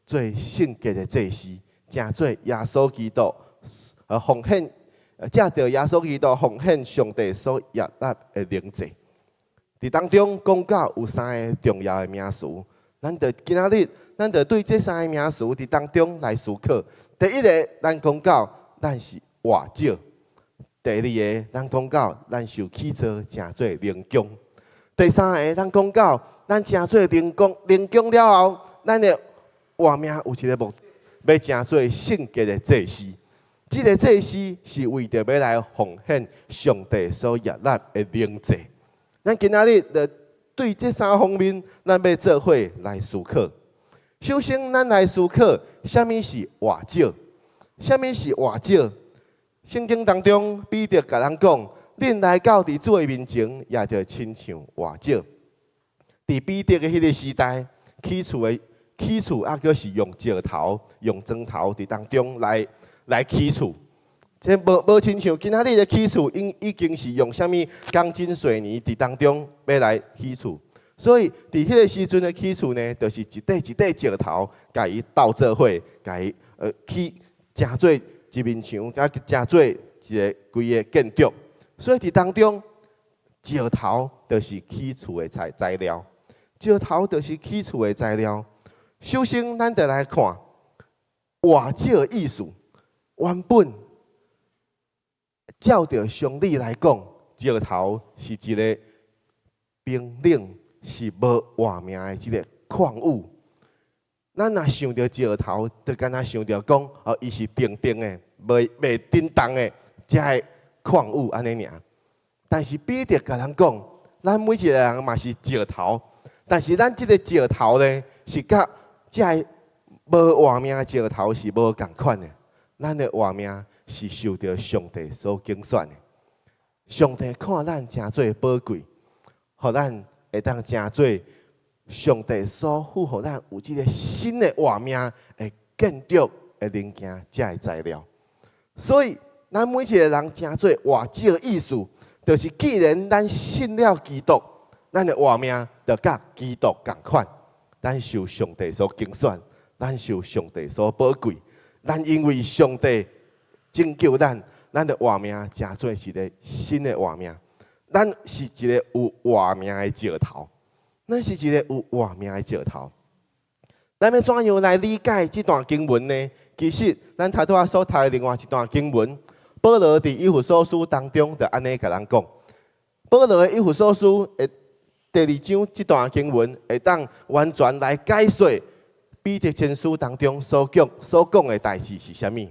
做聖潔的祭司，成做耶穌基督，奉獻，藉著耶穌基督奉獻上帝所悅納的靈祭。佇當中講到有三个重要的名詞，咱就今仔日，咱就對這三个名詞佇當中來思考。第一个，咱講到咱是活石；第二个，咱講到咱受起造成做靈宮；第三个，咱講到咱成做靈宮，靈宮了後，咱的活命有一個目的，欲成做聖潔的祭司。這个祭司是為著欲來奉獻上帝所悅納的靈祭。咱今仔日就對這三方面，咱欲做伙來思考。首先，咱來思考，啥物是活石？啥物是活石？聖經當中，彼得共咱講：恁來到佇主的面前，也就親像活石。佇彼得的彼个時代，起厝的起厝猶閣是用石頭、用磚頭佇當中來起厝。這無親像今仔日的起厝，已經是用啥物鋼筋水泥佇當中欲來起厝。所以佇彼个時陣的起厝呢，就是一塊一塊石頭，共伊鬥做伙，共伊起成做一面牆，共成做一个規个建築。所以佇當中，石頭就是起厝的材料，石頭就是起厝的材料。首先，咱就來看活石的意思。原本照著常理來講，石頭是一个冰冷、是無活命的這个礦物。咱若想著石頭，就敢若想著講，哦，伊是定定的、袂振動的，這个礦物按呢爾。但是彼得共咱講，咱每一个人嘛是石頭，但是咱這个石頭呢，是佮這个無活命的石頭是無仝款的。咱的活命是受著上帝所揀選的，上帝看咱誠做寶貴，予咱會當成做上帝所賦予咱有這个新的活命的建築的零件，這个材料。所以，咱每一个人成做活石的意思，就是既然咱信了基督，咱的活命就佮基督仝款，咱受上帝所揀選，咱受上帝所寶貴。咱因為上帝拯救咱，咱的活命成做是一个新的活命。咱是一个有活命的石頭，咱是一個有活命的石頭。咱欲怎樣來理解這段經文呢？其實，咱頭拄仔所讀的另外一段經文，保羅佇以弗所書當中就按呢共咱講。保羅的以弗所書的第二章這段經文，會當完全來解說彼得前書當中所講的代誌是啥物。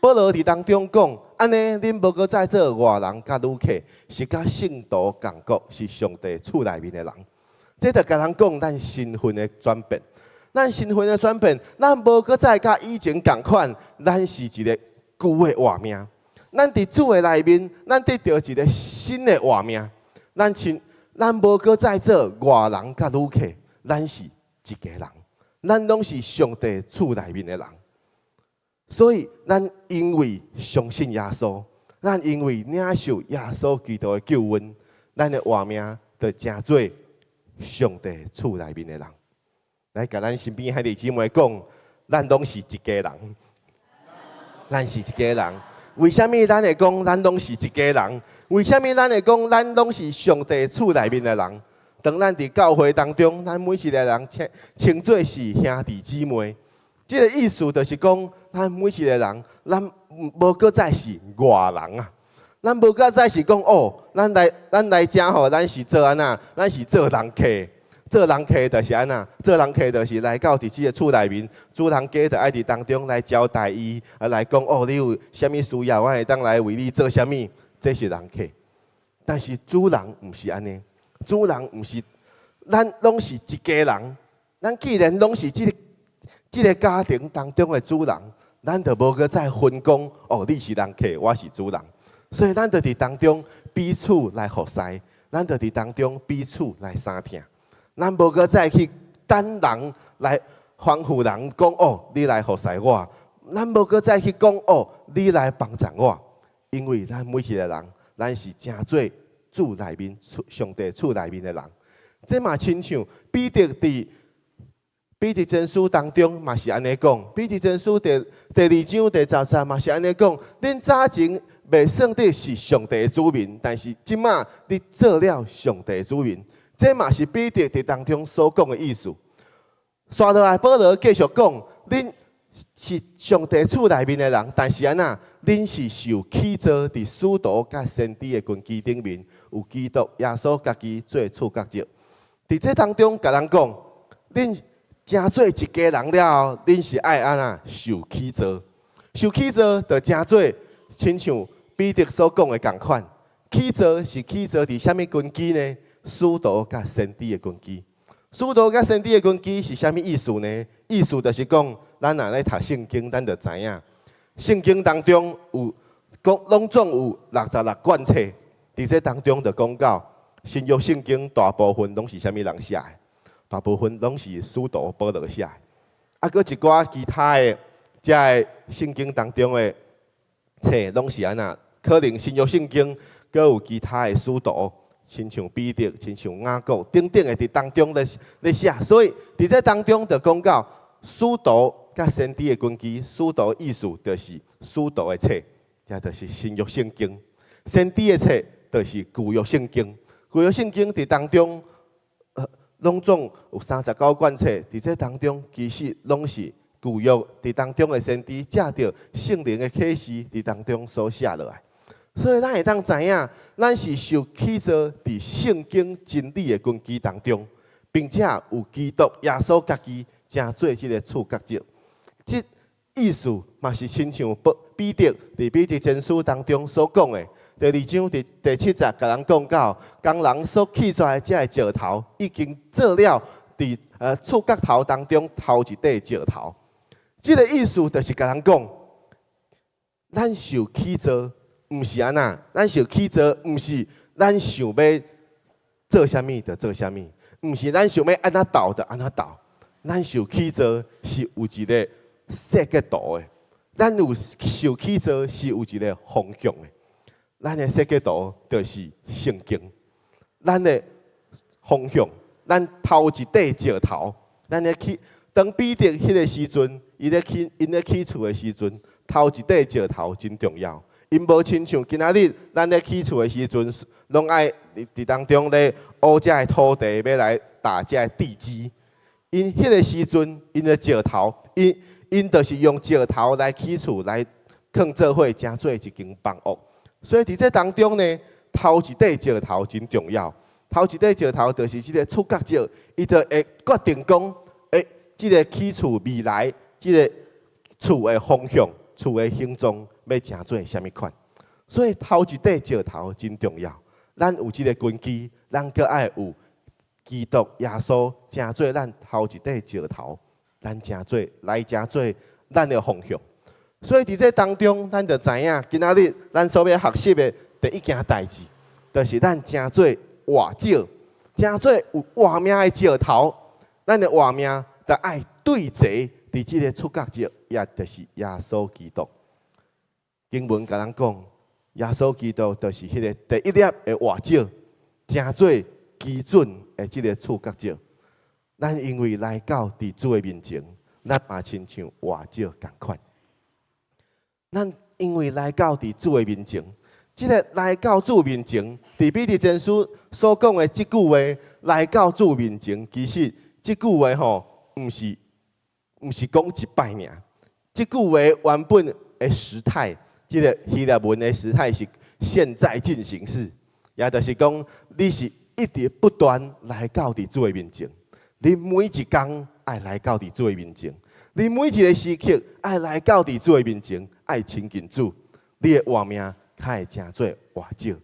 保羅佇當中講，按呢，恁無閣再做外人佮旅客，是佮聖徒仝國，是上帝厝內面的人。這就共咱講咱身份的轉變。咱身份的轉變，咱無閣再佮以前仝款，咱是一个舊的活命。咱佇主的內面，咱得著一个新的活命。咱無閣再做外人佮旅客，咱是一家人，咱攏是上帝厝內面的人。所以，咱因為相信耶穌，咱因為領受耶穌基督的救恩，咱的活命就成做上帝厝內面的人。來，共咱身邊兄弟姊妹講，咱攏是一家人，咱是一家人。為啥物咱會講咱攏是一家人？為啥物咱會講咱攏是上帝厝內面的人？當咱佇教會當中，咱每一个人稱稱做是兄弟姊妹。這个意思就是講，咱每一个人，咱無閣再是外人啊！咱無閣再是講哦，咱來遮吼，咱是做按怎？咱是做人客，做人客就是按怎？做人客就是來到佇這个厝內面，主人家就愛佇當中來招待伊，啊來講哦，你有啥物需要，我會當來為你做啥物？這是人客。但是主人毋是按呢，主人毋是，咱攏是一家人。咱既然攏是這个家庭當中的主人，咱就無閣再分講哦，你是人客，我是主人。所以咱就佇當中彼此來服侍，咱就佇當中彼此來相疼。咱無閣再去等人來吩咐人講哦，你來服侍我。咱無閣再去講哦，你來幫助我。因為咱每一个人，咱是成做主內面、上帝厝內面的人。這嘛親像彼得佇彼得前書當中嘛是按呢講，彼得前書第二章第10節嘛是按呢講，恁早前袂算得是上帝的子民，但是這馬你做了上帝的子民，這嘛是彼得佇當中所講的意思。紲落來，保羅繼續講，恁是上帝厝內面的人，但是按怎，恁是受起造佇使徒佮先知的根基頂面，有基督耶穌家己做厝角石。佇這當中，共咱講，恁成做一家人了後，恁是愛按怎受起造？受起造就成做親像彼得所講的仝款。起造是起造佇啥物根基呢？使徒佮先知的根基。使徒佮先知的根基是啥物意思呢？意思就是講，咱若咧讀聖經，咱就知影，聖經當中有講，攏總有六十六卷冊。佇這當中就講到新約聖經大部分攏是啥物人寫的？大部分攏是使徒保羅寫的。啊，閣一寡其他的，遮个聖經當中的冊攏是按怎？可能新約聖經閣有其他的使徒，親像彼得、親像雅各等等的佇當中咧寫。所以佇這當中就講到使徒佮先知的根基，使徒意思就是使徒的冊，也就是新約聖經；先知的冊就是舊約聖經。舊約聖經佇當中，攏總有39卷冊，佇這當中其實攏是舊約佇當中的先知藉著聖靈的啟示佇當中所寫落來。所以咱會當知影，咱是受起造佇聖經真理的根基當中，並且有基督耶穌家己成做這个厝角石。這意思嘛是親像彼得佇彼得前書當中所講的。第二章第七節，共人講到，工人所棄絕的這个石頭，已經做了佇厝角頭當中頭一塊石頭。這个意思就是共人講，咱受起造，毋是按怎，咱受起造，毋是咱想欲做啥物就做啥物，毋是咱想欲按怎鬥就按怎鬥。咱受起造是有一个設計圖的，咱有受起造是有一个方向的。咱的設計圖就是聖經，咱的方向，咱頭一塊石頭，咱的起當彼得彼个時陣，伊咧起𪜶咧起厝的時陣，頭一塊石頭真重要。𪜶無親像今仔日咱咧起厝的時陣，攏愛佇當中咧挖這个土地，欲來打這个地基。𪜶彼个時陣，𪜶的石頭，𪜶就是用石頭來起厝，來囥做伙，成做一間房屋。所以佇這當中呢，頭一塊石頭真重要。頭一塊石頭就是這个柱角石，伊就會決定講，欸，這个起厝未來，這个厝的方向、厝的形狀欲成做啥物款。所以頭一塊石頭真重要。咱有這个根基，咱閣愛有基督耶穌成做咱頭一塊石頭，咱成做來成做咱的方向。所以佇這當中，咱就知影，今仔日咱所欲學習的第一件代誌，就是咱成做活石，成做有活命的石頭。咱的活命就愛對齊佇這个柱角石，也就是耶穌基督。經文共咱講，耶穌基督就是彼个第一粒的活石，成做基準的這个柱角石。咱因為來到佇主的面前，咱嘛親像活石仝款。咱因為來到佇主的面前，這个來到主面前，佇彼得前書所講的這句話，來到主面前，其實這句話吼，毋是講一擺爾。這句話原本的時態，這个希臘文的時態是現在進行式，也就是講，你是一直不斷來到佇主的面前，你每一工愛來到佇主的面前，你每一个時刻愛來到佇主的面前，愛親近主，你的活命較會成做活石，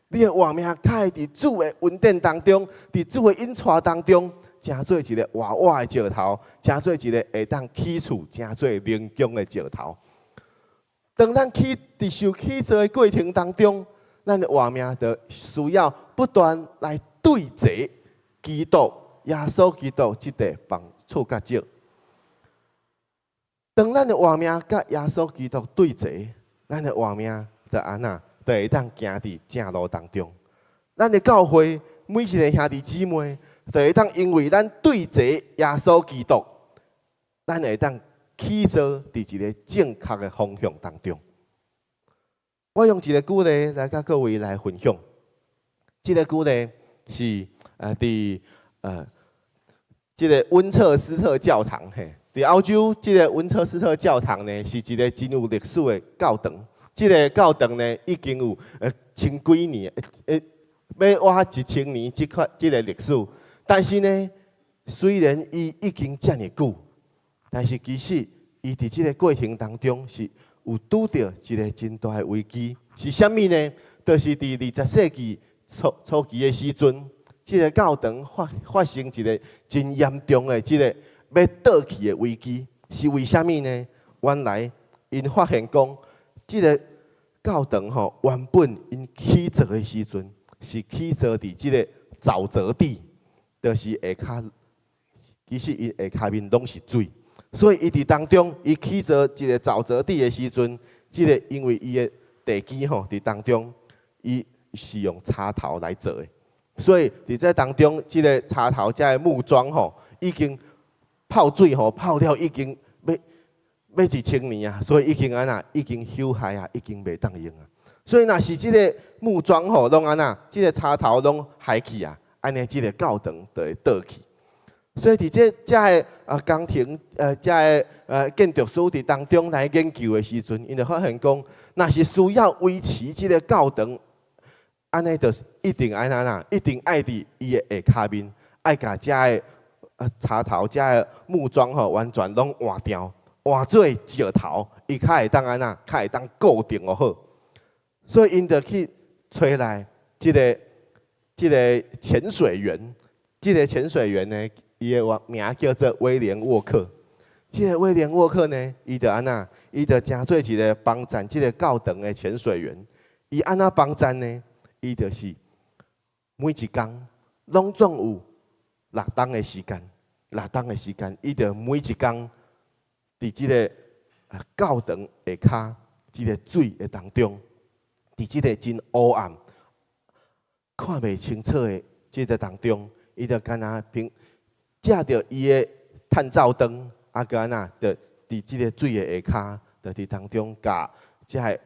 你的活命較會佇主的恩典當中，佇主的引帶當中，成做一个活活的石頭，成做一个會當起厝、成做靈宮的石頭。當咱起佇受起造的過程當中，咱的活命就需要不斷來對齊基督、耶穌基督這塊房柱角石。當咱的活命佮耶穌基督對齊，咱的活命就按怎，就會當行佇正路當中。咱的教會每一个兄弟姊妹，就會當因為咱對齊耶穌基督，咱會當起造佇一个正確的方向當中。我用一个舉例來佮各位來分享。這个舉例是佇這个溫徹斯特教堂嘿，佇歐洲這个溫徹斯特教堂呢，是一个真有歷史的教堂。這个教堂呢，已經有千幾年，欲倚1000年這塊這个歷史。但是呢，雖然伊已經遮爾久，但是其實伊佇這个過程當中是有拄著一个真大的危機。是啥物呢？就是佇20世紀初初期的時陣，這个教堂發生一个真嚴重的這个欲倒去的危機。是為啥物呢？原來𪜶發現講，這个教堂吼，原本𪜶起造的時陣是起造佇這个沼澤地，就是下跤，其實伊下跤面攏是水，所以伊佇當中，伊起造一个沼澤地的時陣，這个因為伊的地基吼佇當中，伊是用柴頭來做的，所以佇這當中，這个柴頭這个木樁吼，已經泡水吼泡了已經欲欲1000年啊，所以已經按怎，已經朽壞啊，已經袂當用啊。所以若是這个木樁吼攏按怎，這个柴頭攏壞去啊，按呢這个教堂就會倒去。所以佇這遮个工程遮个建築師佇當中來研究的時陣，𪜶就發現講，若是需要維持這个教堂，按呢就一定愛按怎，一定愛佇伊的下跤面，愛共遮个柴頭、遮个木樁吼，完全攏換掉，換做石頭，伊較會當按怎，較會當固定予好。所以𪜶就去揣來這个潛水員，這个潛水員呢，伊的名叫做威廉沃克。這个威廉沃克呢，伊就按怎，伊就成做一个幫贊這个教堂的潛水員。伊按怎幫贊呢？伊就是每一工攏總有六鐘的時間，六鐘的時間，伊就每一工佇這个教堂下跤這个水的當中，佇這个真黑暗、看袂清楚的這个當中，伊就敢若憑藉著伊的探照燈，啊，閣按怎，就佇這个水的下跤，就佇當中共這个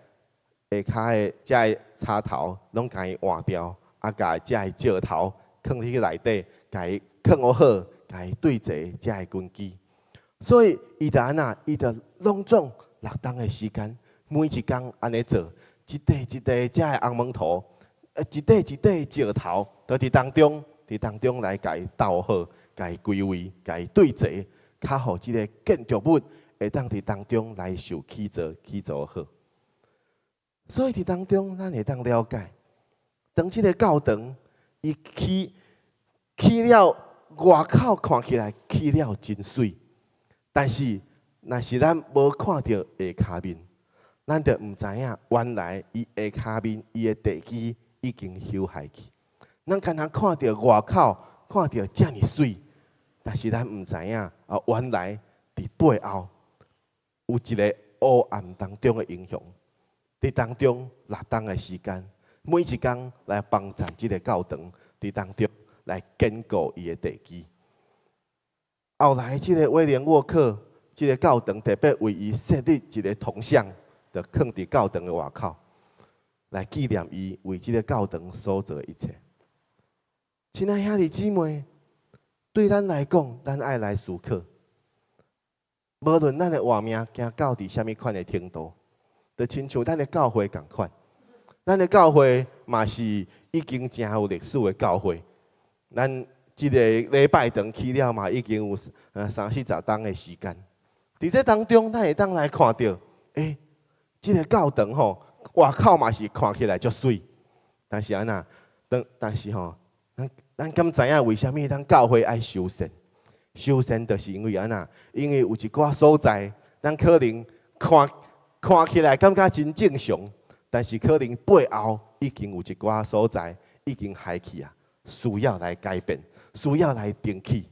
下跤的這个插頭攏共伊換掉，啊，共這个石頭囥佇彼內底，共伊囥好好，共伊對齊這个根基。所以伊就按怎，伊就攏總6冬的時間，每一工按呢做，一塊一塊這个紅毛土，一塊一塊石頭，都佇當中來共伊鬥好，共伊歸位，共伊對齊，較予這个建築物會當佇當中來受起造，起造好。所以佇當中，咱會當了解，當這个教堂伊起了外口看起來起了真媠，但是若是咱無看著下跤面，咱就毋知影原來伊下跤面伊的地基已經朽壞去。咱敢若看著外口看著遮爾媠，但是咱毋知影啊，原來佇背後有一个黑暗當中的英雄，佇當中六冬的時間，每一工來幫贊這个教堂，佇當中來堅固伊的地基。後來，這个威廉沃克，這个教堂特別為伊設立一个銅像，就囥佇教堂的外口，來紀念伊為這个教堂所做的一切。親愛兄弟姊妹，對咱來講，咱愛來思考。無論咱的活命行到佇啥物款的程度，就親像咱的教會仝款，咱的教會嘛是已經誠有歷史的教會。咱這个禮拜堂起了嘛，已經有三四十冬的時間。佇這當中，咱會當來看著，欸，這个教堂吼，外口嘛是看起來足媠，但是按怎？但是吼，咱敢知影為啥物咱教會愛修繕？修繕就是因為按怎？因為有一寡所在，咱可能看看起來感覺真正常，但是可能背後已經有一寡所在已經害去啊，需要來改變，需要來重起。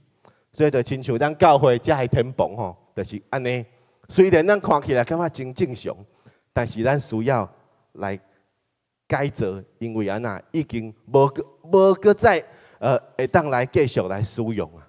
所以就親像咱教會這个天棚吼，就是按呢。雖然咱看起來感覺真正常，但是咱需要來改造，因為按怎已經無閣再會當來繼續來使用啊。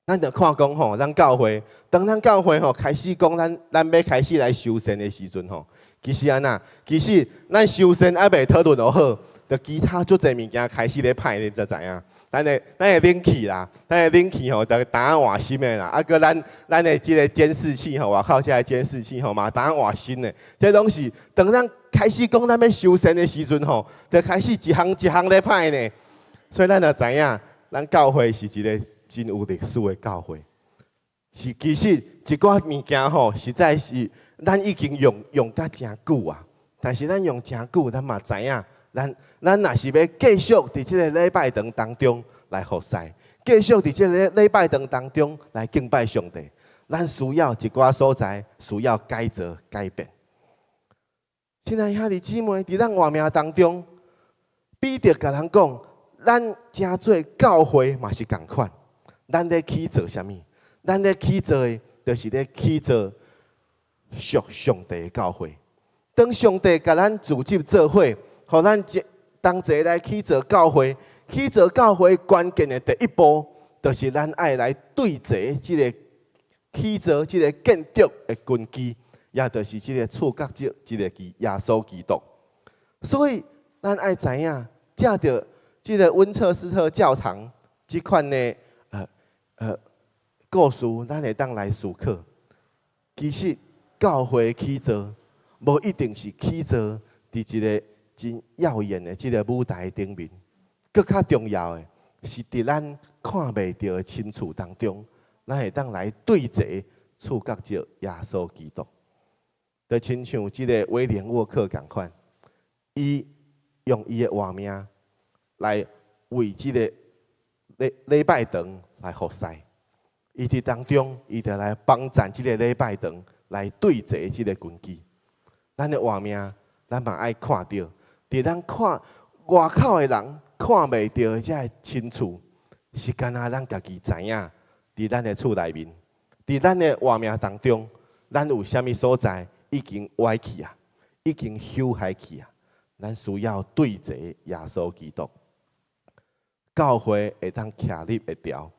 咱就看講吼，咱教會，當咱教會吼開始講咱欲開始來修繕的時陣吼，其實按怎，其實咱修繕猶未討論好，就其他足濟物件開始咧歹，你才知影。咱的冷氣啦，咱的冷氣吼，就當換新的啦。啊，閣咱的這个監視器吼，外口這个監視器吼，嘛當換新的。這攏是當咱開始講咱欲修繕的時陣吼，就開始一項一項咧歹呢。所以咱就知影，咱教會是一个真有歷史的教會。是其實一寡物件吼，實在是咱已經用甲誠久啊。但是咱用誠久，咱嘛知影，咱若是欲繼續佇這个禮拜堂當中來服侍，繼續佇這个禮拜堂當中來敬拜上帝，咱需要一寡所在需要改造改變。親愛兄弟姊妹，佇咱活命當中，彼得共人講，咱成做教會嘛是仝款，咱咧起造啥物？咱咧起造的，就是咧起造屬上帝的教會。當上帝共咱組織做伙，予咱同齊來起造教會，起造教會關鍵的第一步，就是咱愛來對齊這个起造這个建築的根基，也就是這个厝角石，這个耶穌基督。所以，咱愛知影，藉著這个溫徹斯特教堂這款的故事，咱會當來思考。其實，教會起造，無一定是起造佇一个真耀眼的這个舞台頂面，閣較重要的是，佇咱看袂著的深處當中，咱會當來對齊厝角石耶穌基督。就親像這个威廉沃克仝款，伊用伊的活命來為這个禮拜堂來服侍。伊佇當中，伊就來幫贊這个禮拜堂來對齊這个根基。咱的活命，咱嘛愛看著，佇咱看外口的人看袂著的這个深處，是敢若咱家己知影，佇咱的厝內面，佇咱的活命當中，咱有啥物所在已經歪去啊，已經朽壞去啊，咱需要對齊耶穌基督。教會會當徛立會牢，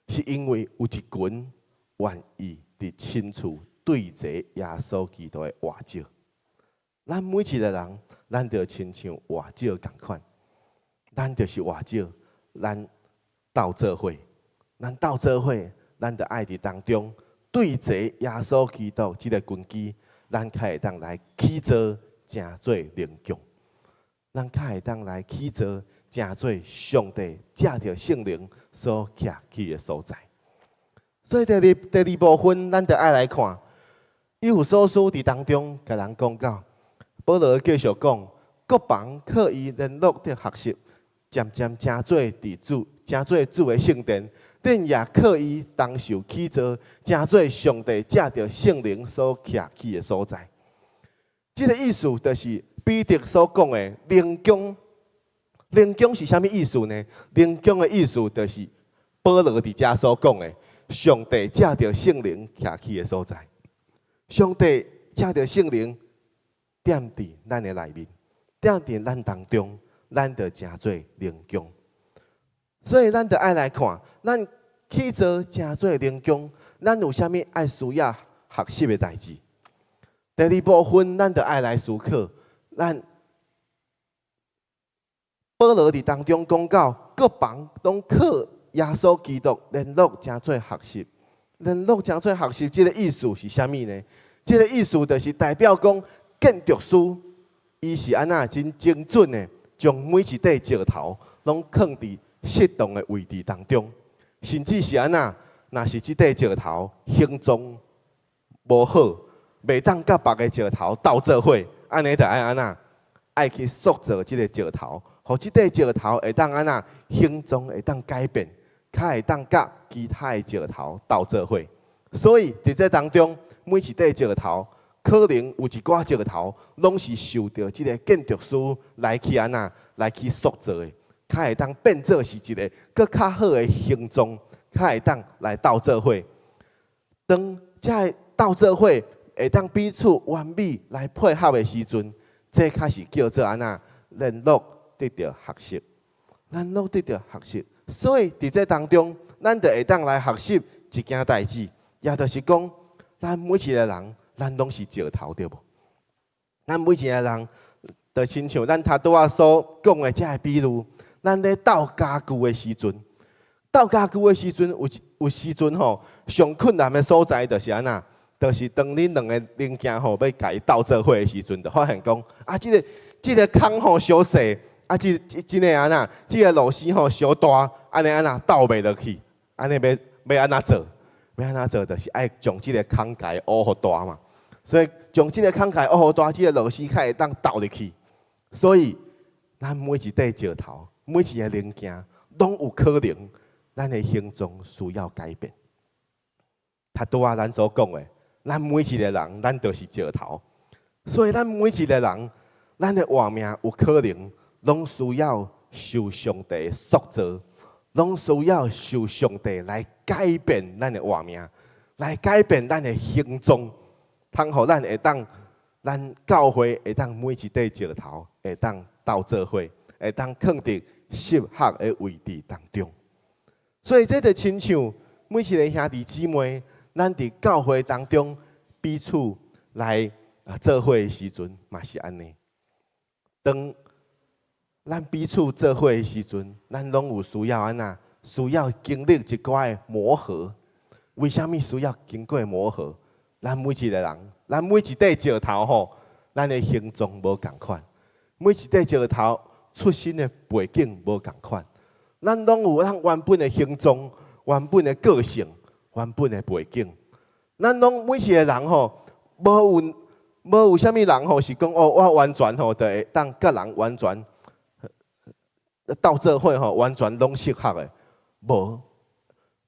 是因為有一群願意佇親厝對齊耶穌基督的活石。咱每一個人，咱就親像活石仝款，咱就是活石，咱鬥做伙，咱鬥做伙，咱就愛佇當中對齊耶穌基督這個根基，咱較會當來起造成做靈宮，咱較會當來起造成做上帝藉著聖靈所徛起的所在。所以第二部分，咱就愛來看，以弗所書佇當中共人講到，保羅繼續講，國防靠伊聯絡得學習，漸漸成做佇主，成做主的聖殿，恁也靠伊同受起造，成做上帝藉著聖靈所徛起的所在。這個意思就是彼得所講的靈宮。靈宮是啥物意思呢？靈宮的意思就是保羅佇遮所講的，上帝藉著聖靈徛起的所在。上帝藉著聖靈踮佇咱的內面，踮佇咱當中，咱就成做靈宮。所以咱就愛來看，咱起造成做靈宮，咱有啥物愛需要學習的代誌？第二部分，咱就愛來思考，咱保羅佇當中講到，各房攏靠耶穌基督聯絡成做學習，聯絡成做學習，這個意思是啥物呢？這個意思就是代表講，建築師伊是按怎真精準的，將每一塊石頭攏囥佇適當的位置當中，甚至是按怎，若是這塊石頭形狀無好，袂當佮別个石頭鬥做伙，按呢就愛按怎，愛去塑造這個石頭，予這塊石頭會當按怎形狀會當改變，較會當佮其他的石頭鬥做伙。所以佇這當中，每一塊石頭可能有一寡石頭，攏是受著這個建築師來去按怎來去塑造的，較會當變做是一個閣較好的形狀，較會當來鬥做伙。當這个鬥做伙會當彼此完美來配合的時陣，這較是叫做按怎聯絡得著學習，聯絡得著學習。所以佇這當中，咱就會當來學習一件代誌，也就是講，咱每一個人，咱攏是石頭，對無？咱每一個人，就親像咱頭拄仔所講的這个比喻，咱咧鬥家具的時陣，鬥家具的時陣，有時陣吼，上困難的所在就是按怎？就是當恁兩个零件吼欲共伊鬥做伙的時陣，就發現講啊，這個孔吼傷細，啊，這個按怎？這個螺絲吼傷大，按呢按怎鬥袂落去？按呢欲按怎做？欲按怎做？就是愛將這個孔共伊挖予大嘛。所以將這個孔共伊挖予大，這個螺絲較會當鬥入去。所以，咱每一塊石頭，每一个零件，攏有可能，咱的形狀需要改變。頭拄仔咱所講的，咱每一個人，咱就是石頭。所以，咱每一個人，咱的活命有可能，攏需要受上帝塑造，攏需要受上帝來改變咱的活命，來改變咱的形狀，通予咱會當，咱教會會當每一塊石頭會當鬥做伙，會當囥佇適合的位置當中。所以，這就親像每一个兄弟姊妹，咱佇教會當中彼此來做伙的時陣，嘛是按呢。當咱彼此做伙的時陣，咱攏有需要按怎？需要經歷一寡的磨合。為啥物需要經過磨合？咱每一個人，咱每一塊石頭吼，咱的形狀無仝款，每一塊石頭出身的背景無仝款，咱攏有咱原本的形狀、原本的個性、原本的背景。咱攏每一個人吼，無有啥物人吼是講哦，我完全吼就會當佮人完全鬥做伙吼，完全攏適合的，無，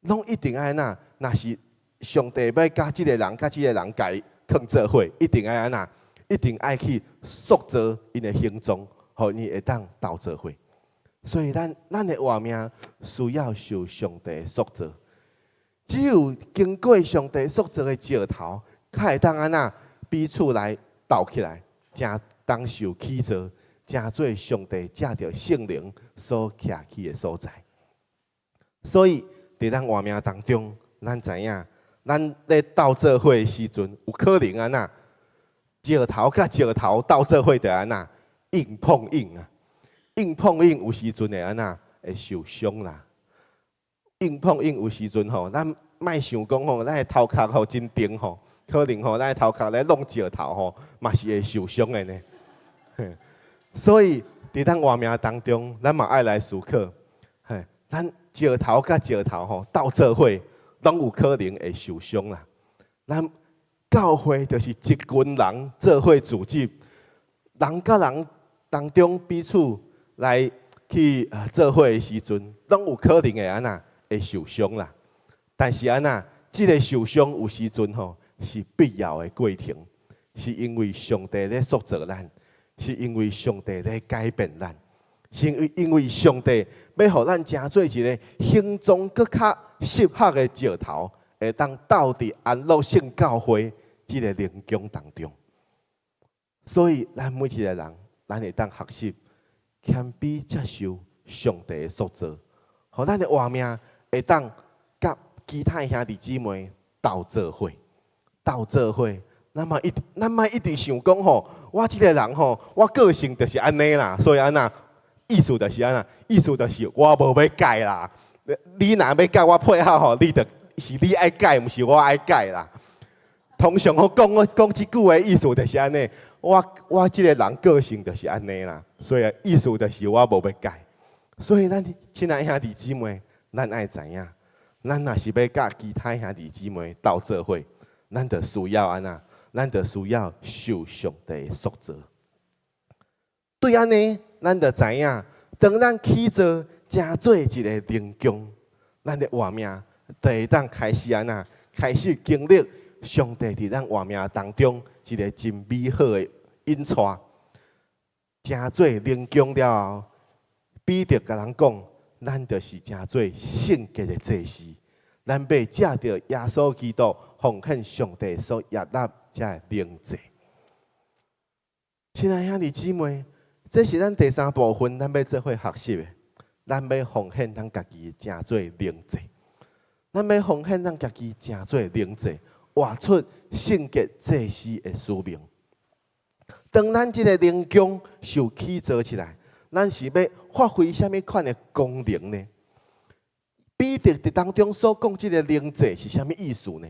攏一定愛按怎？若是上帝欲佮這个人、佮這個人共伊囥做伙，一定愛按怎？一定愛去塑造𪜶的形狀，予𪜶會當鬥做伙。所以咱的活命需要受上帝塑造，只有經過上帝塑造的石頭，較會當按怎彼此來鬥起來，才當受起造，成做上帝藉著聖靈所徛起的所在。所以佇咱活命當中，咱知影，咱咧鬥做伙的時陣，有可能按怎，石頭佮石頭鬥做伙就按怎，硬碰硬啊，硬碰硬有時陣會按怎，會受傷啦。硬碰硬有時陣吼，咱莫想講吼，咱的頭殼吼真定吼，可能吼咱的頭殼咧挵石頭吼，嘛是會受傷的呢。所以佇咱活命當中，咱嘛愛來思考，嘿，咱石頭佮石頭吼鬥做伙，攏有可能會受傷啦。咱教會就是一群人做伙組織，人佮人當中彼此來去做伙的時陣，攏有可能會按怎會受傷啦。但是按怎，這個受傷有時陣吼是必要的過程，是因為上帝咧塑造咱，是因為上帝咧改變咱，是因為上帝欲予咱成做一個形狀閣較適合的石頭，會當鬥佇安樂聖教會這個靈宮當中。所以，咱每一個人，咱會當學習謙卑接受上帝的塑造，予咱的活命會當佮其他兄弟姊妹鬥做伙，鬥做伙。咱莫一直想講吼，我這個人吼，我個性就是按呢啦，所以按怎，意思就是按怎，意思就是我無欲改啦。你若欲佮我配合吼，你就是你愛改，毋是我愛改啦。通常我講我講這句話意思就是按呢，我這個人個性就是按呢啦，所以意思就是我無欲改。所以咱親愛兄弟姊妹，咱愛知影，咱若是欲佮其他兄弟姊妹鬥做伙，咱就需要按怎？咱就需要受上帝的塑造。對按呢，咱就知影，當咱起造成做一個靈宮，咱的活命就會當開始按怎？開始經歷上帝佇咱活命當中一個真美好的引帶。成做靈宮了後，彼得共人講，咱就是成做聖潔的祭司，咱欲藉著耶穌基督奉獻上帝所悅納這个靈祭。親愛兄弟姊妹，這是咱第三部分，咱欲做伙學習的。咱欲奉獻咱家己成做靈祭，咱欲奉獻咱家己成做靈祭，活出聖潔祭司的使命。當咱這個靈宮受起造起來，咱是欲發揮啥物款的功能呢？彼得佇當中所講這個靈祭是啥物意思呢？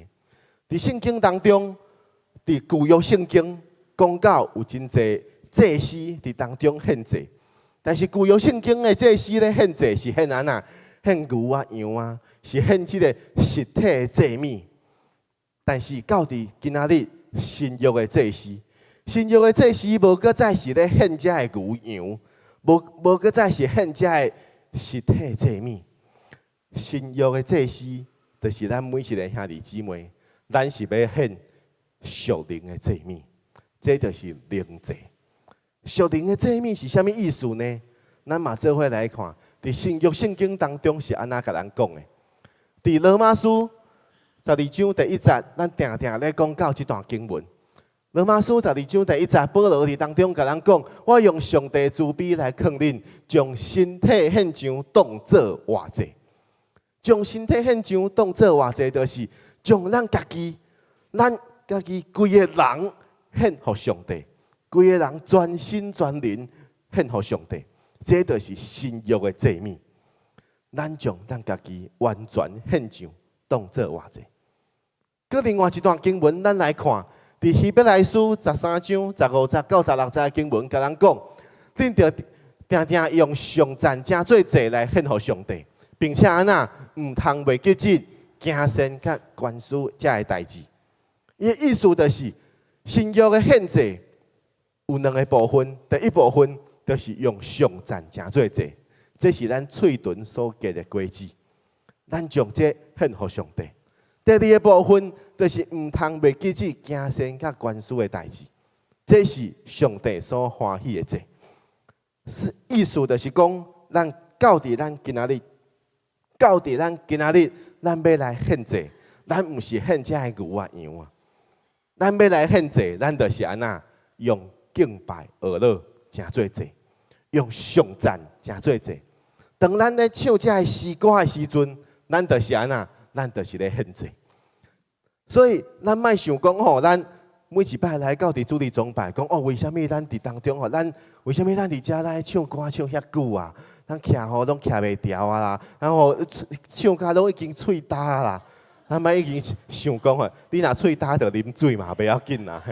佇聖經當中，佇舊約聖經講到有真濟祭司佇當中獻祭，但是舊約聖經的祭司咧獻祭是獻按怎？獻牛啊羊啊，是獻這個實體的祭物。但是到佇今仔日新約的祭司，新約的祭司無閣再是咧獻這个牛羊，無閣再是獻這个實體祭物。新約的祭司就是咱每一個兄弟姊妹，咱是欲獻屬靈的祭物，這就是靈祭。屬靈的祭物是啥物意思呢？咱嘛做伙來看，佇新約聖經當中是按怎共咱講的？佇羅馬書12章第1節，咱定定咧講到這段經文。羅馬書十二章第一節，保羅佇當中共咱講：我用上帝慈悲來勸恁，將身體獻上當做活祭。將身體獻上當做活祭，就是將咱家己、咱家己規个人獻予上帝，規个人全心全靈獻予上帝，這就是新約的祭物。咱將咱家己完全獻上當做活祭。閣另外一段經文，咱來看，佇希伯來書13章15節到16節的經文，共咱講，恁著定定用頌讚成做祭來獻予上帝，並且按怎毋通袂記得行善佮關注這个代誌。伊的意思就是新約的獻祭有兩个部分，第一部分就是用頌讚成做祭，這是咱喙唇所結的果子，咱將這獻予上帝。第二个部分就是毋通袂記得行善佮關注的代誌，這是上帝所歡喜的祭。是意思就是講，咱到佇咱今仔日，到佇咱今仔日，咱欲來獻祭，咱毋是獻這个牛啊羊啊，咱欲來獻祭，咱就是按怎用敬拜呵咾成做祭，用頌讚成做祭。當咱咧唱這个詩歌的時陣，咱就是按怎？咱就是咧獻祭。所以咱莫想講吼，咱每一擺來到佇主日崇拜，講哦，為啥物咱佇當中吼？咱為啥物咱佇遮咱愛唱歌唱遐久啊？咱徛吼攏徛袂牢啊啦，然後唱甲攏已經喙焦啦。咱莫已經想講吼，你若喙焦就啉水嘛，袂要緊啦。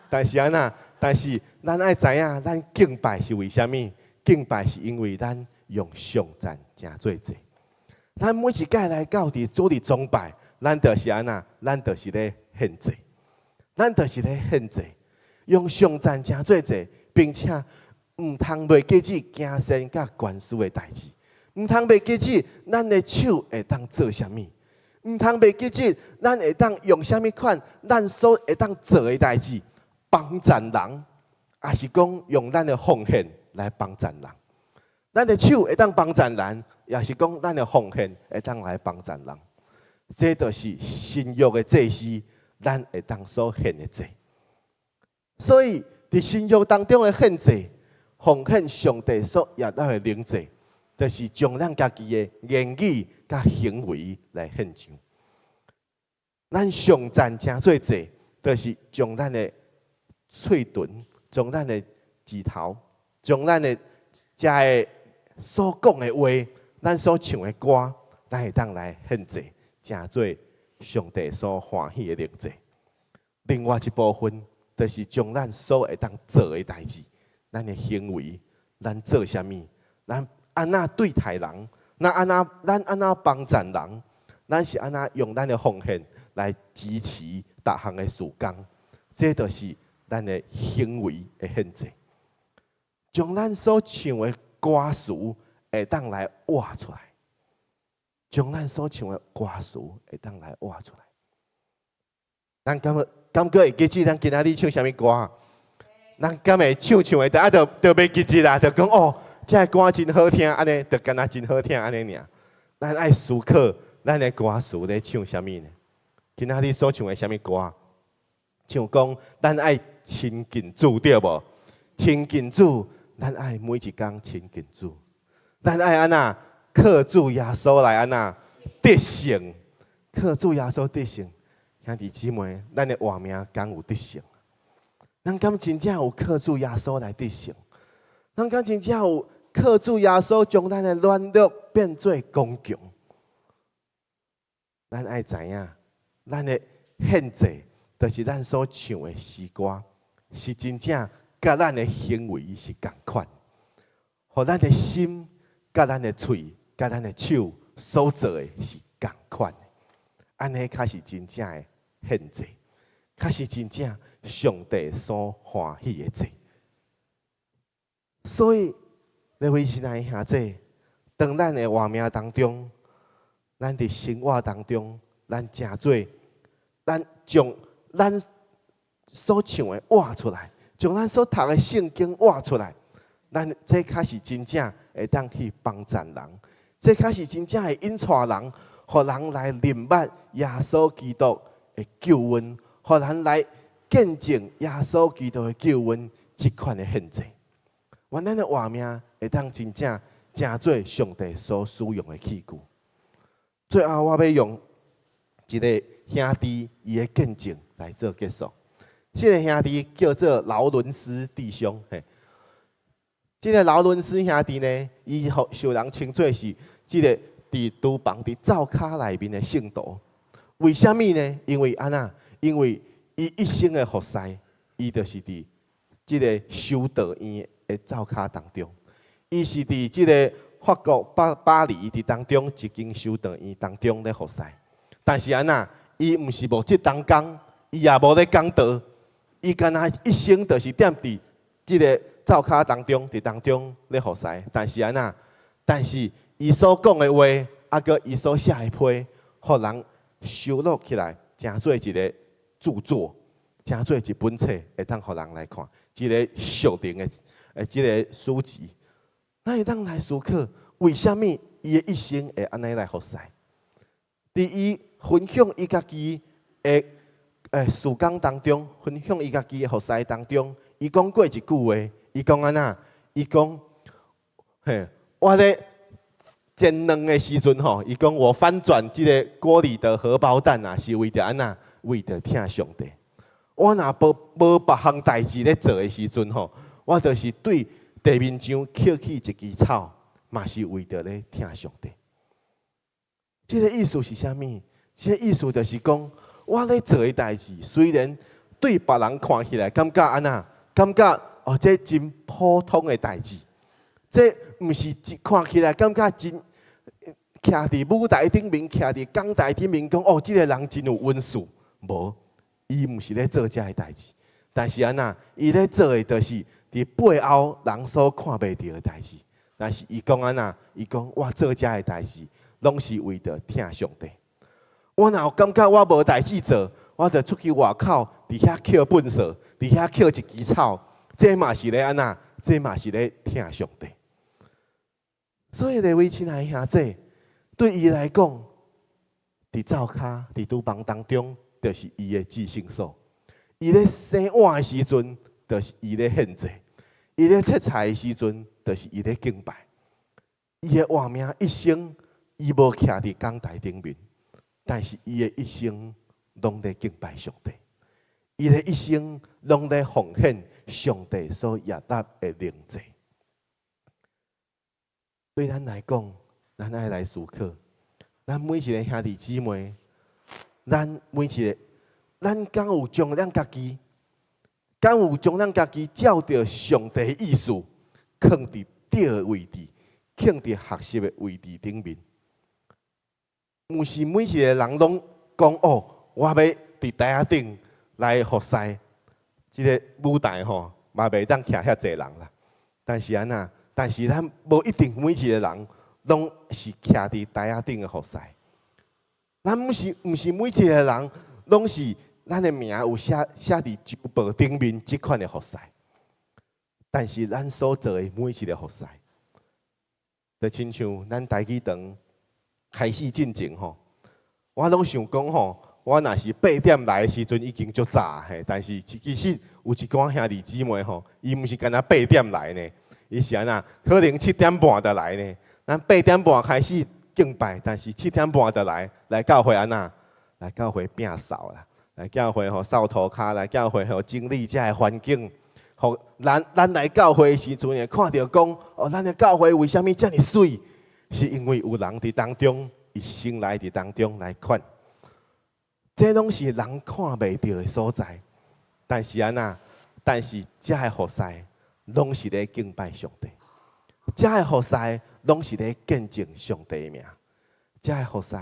但是按怎？但是咱愛知影，咱敬拜是為啥物？敬拜是因為咱用頌讚成做祭。咱每一擺來到佇主日崇拜，咱就是按怎？咱就是咧獻祭，咱就是咧獻祭，用頌讚成做祭，並且毋通袂記起行善佮關事的代誌，毋通袂記起咱的手會當做啥物，毋通袂記起咱會當用啥物款，咱所會當做的代誌幫贊人，抑是講用咱的奉獻來幫贊人。咱的手會當幫贊人，抑是講咱的奉獻會當來幫贊人。這就是新約的祭司，咱會當所獻的祭。所以，佇新約當中的獻祭，奉獻上帝所悅納的靈祭，就是將咱家己的言語佮行為來獻上。咱頌讚成做祭，就是將咱的喙唇、將咱的舌頭、將咱的遮个所講的話，咱所唱的歌，咱會當來獻祭，成做上帝所歡喜的靈祭。另外一部分，就是將咱所會當做的代誌，咱的行為，咱做啥物，咱按怎對待人，咱按怎咱按怎幫贊人，咱是按怎用咱的奉獻來支持逐項的事工，這就是咱的行為的獻祭。將咱所唱的歌詞會當來活出來，將咱所唱的歌詞會當來活出來。咱敢會敢閣會記起咱今仔日唱啥物歌？咱敢會唱唱的，啊，就就袂記得啦，就講哦，這个歌真好聽，按呢就敢若真好聽按呢爾。咱愛思考，咱的歌詞咧唱啥物呢？今仔日所唱的啥物歌？唱講咱愛親近主對無？親近主，咱愛每一工親近主。咱愛按怎？靠主耶穌來按怎得勝？靠主耶穌得勝。兄弟姊妹，咱的活命敢有得勝？咱敢真正有靠主耶穌來得勝？咱敢真正有靠主耶穌將咱的軟弱變做剛強？咱愛知影，咱的獻祭，就是咱所唱的詩歌，是真正佮咱的行為是仝款，予咱的心、佮咱的喙、佮咱的手所做的是仝款的，按呢才是真正的獻祭，才是真正上帝所歡喜的祭。所以，各位親愛的兄弟，當咱的活命當中，咱佇生活當中，咱誠做，咱將咱所唱的活出來，將咱所讀的聖經活出來，咱這才是真正會當去幫贊人，這才是真正會引帶人，予人來認捌耶穌基督的救恩，予人來見證耶穌基督的救恩，這款的獻祭。願咱的活命會當真正成做上帝所使用的器具。最後，我欲用一個兄弟伊的見證來做結束。這個兄弟叫做勞倫斯弟兄。嘿，這個勞倫斯兄弟呢，伊受人稱做是這個佇廚房佇灶跤內面的聖徒。為啥物呢？因為按怎？因為伊一生的服侍，伊就是佇這個修道院的灶跤當中。伊是佇這個法國巴巴黎佇當中一間修道院當中咧服侍。但是按怎？伊毋是無職當工，伊也無咧講道，伊敢若一生就是踮佇這個灶跤當中，佇當中咧服侍。但是按怎？但是伊所講的話，啊，閣伊所寫的批，予人收錄起來，成做一個著作，成做一本冊，會當予人來看，一個屬靈的這個書籍。咱會當來思考，為啥物伊的一生會按呢來服侍？佇伊分享伊家己的事工當中，分享伊家己的服侍當中，伊講過一句話，伊講按怎？伊講，嘿，我咧煎卵的時陣吼，伊講我翻轉這個鍋裡的荷包蛋啊，是為著按怎？為著疼上帝。我若無別項代誌咧做的時陣吼，我就是對地面上抾起一支草，嘛是為著咧疼上帝。這個意思是啥物？這個意思就是講，我咧做的代誌，雖然對別人看起來感覺按怎？感覺哦，這真普通的代誌，這毋是看起來感覺真徛佇舞台頂面，徛佇講台頂面，講哦，這個人真有恩賜。無，伊毋是咧做這个代誌，但是按怎？伊咧做的就是佇背後人所看袂著的代誌。但是伊講按怎？伊講我做這个代誌，攏是為著疼上帝。我若有感覺我無代誌做，我就出去外口，佇遐抾糞掃，佇遐抾一支草，這嘛是咧按怎？這嘛是咧疼上帝。所以，各位親愛兄弟，對伊來講，佇灶跤、佇廚房當中，就是伊的至聖所。伊咧洗碗的時陣，就是伊咧獻祭；伊咧切菜的時陣，就是伊咧敬拜。伊的活命一生，伊無徛佇講台頂面，但是伊的一生攏咧敬拜上帝。伊的一生攏咧奉獻上帝所悅納的靈祭。對咱來講，咱愛來思考，咱每一个兄弟姊妹，咱每一个，咱敢有將咱家己，敢有將咱家己照著上帝的意思，囥佇對的位置，囥佇學習的位置頂面？毋是每一个人攏講哦，我欲佇台仔頂來服侍，這个舞台吼嘛袂當徛遐濟人啦。但是按怎？但是咱無一定每一个人攏是徛佇台仔頂的服侍。咱毋是每一个人攏是咱的名有寫佇周報頂面這款的服侍。但是咱所做的每一个服侍，就親像咱台語堂開始進前吼，我攏想講吼，我若是八點來的時陣已經足早嘿，但是其實有一寡兄弟姊妹吼，伊毋是干焦八點來呢，伊是按怎？可能七點半就來呢。咱八點半開始敬拜，但是七點半就來，來教會按怎？來教會摒掃啦，來教會吼掃塗跤，來教會吼整理遮个環境。予咱來教會的時陣，會看著講哦，咱的教會為啥物遮爾媠？是因為有人佇當中，伊先來佇當中來看。這攏是人看袂著的所在，但是按怎？但是遮个服侍攏是咧敬拜上帝，遮个服侍攏是咧見證上帝的名，遮个服侍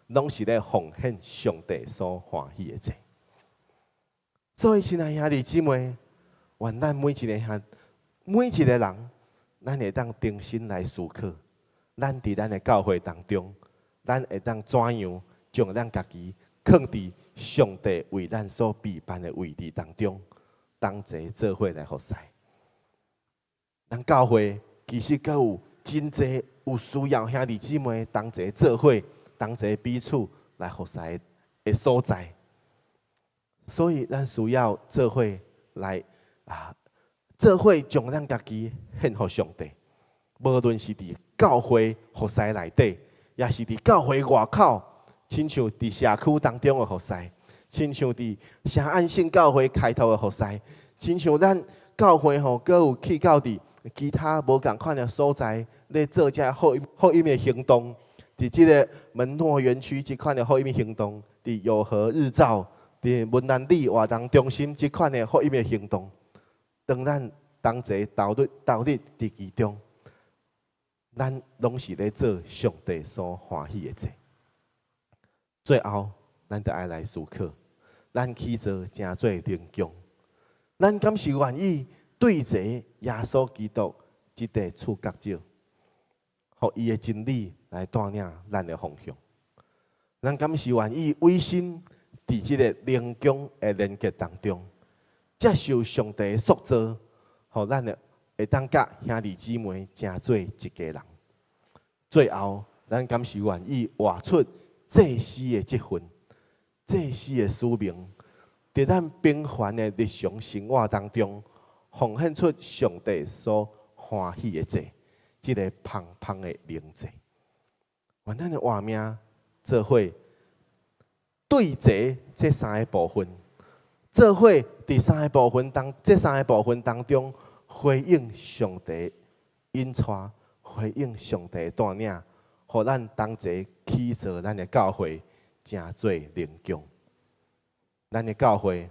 攏是咧奉獻上帝所歡喜的祭。所以，親愛兄弟姊妹，願咱每一个兄、每一个人，咱會當重新來思考，咱佇咱的教會當中，咱會當怎樣將咱家己囥佇上帝為咱所備辦的位置當中，同齊做伙來服侍。咱教會其實閣有真濟有需要兄弟姊妹同齊做伙、同齊彼此來服侍的所在。所以，咱需要做伙來啊，做伙將咱家己獻予上帝。無論是佇教會服侍內底，抑是佇教會外口，親像佇社區當中的服侍，親像佇聖安信教會開拓的服侍，親像咱教會吼，閣有去到佇其他無仝款的所在，咧做這福音的行動，佇這个門諾園區這款的福音行動，佇友和日照，佇文南里活動中心這款的福音的行動，當咱同齊投入佇其中，咱攏是咧做上帝所歡喜的祭。最後，咱著愛來思考，咱去做成做靈宮，咱敢是願意對齊耶穌基督這塊觸角石，予伊的真理來帶領咱的方向？咱敢是願意委身佇這个靈宮的連結當中，接受上帝的塑造，予咱的會當佮兄弟姊妹成做一家人？最後，咱敢是願意活出祭司的職分、祭司的使命，佇咱平凡的日常生活當中，奉獻出上帝所歡喜的祭，這个芳芳的靈祭。願咱的活命做伙對齊這三個部分，做伙佇三個部分當這三個部分當中回應上帝引帶，回應上帝帶領，予咱同齊起造咱的教會，成做靈宮。咱的教會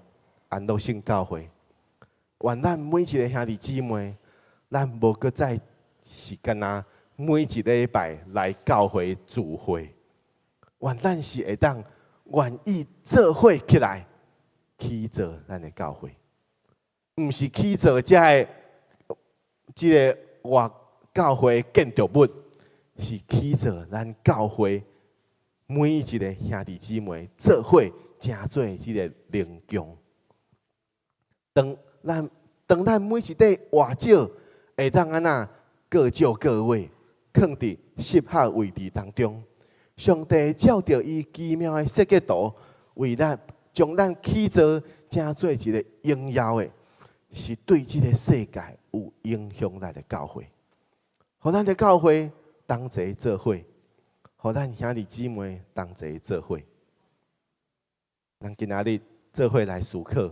安樂聖教會，願咱每一个兄弟姊妹，咱無閣再是干焦每一禮拜來教會聚會，願咱是會當願意做伙起來起造咱的教會，毋是起造這个這个外教會建築物，是起造咱教會每一个兄弟姊妹做伙成做這个靈宮。當咱每一塊活石會當按怎各就各位，囥佇適合位置當中，上帝照著伊奇妙的設計圖，為咱將咱起造成做一个榮耀的，是對這个世界有影響力的教會。予咱的教會同齊做伙，予咱兄弟姊妹同齊做伙。咱今仔日做伙來思考，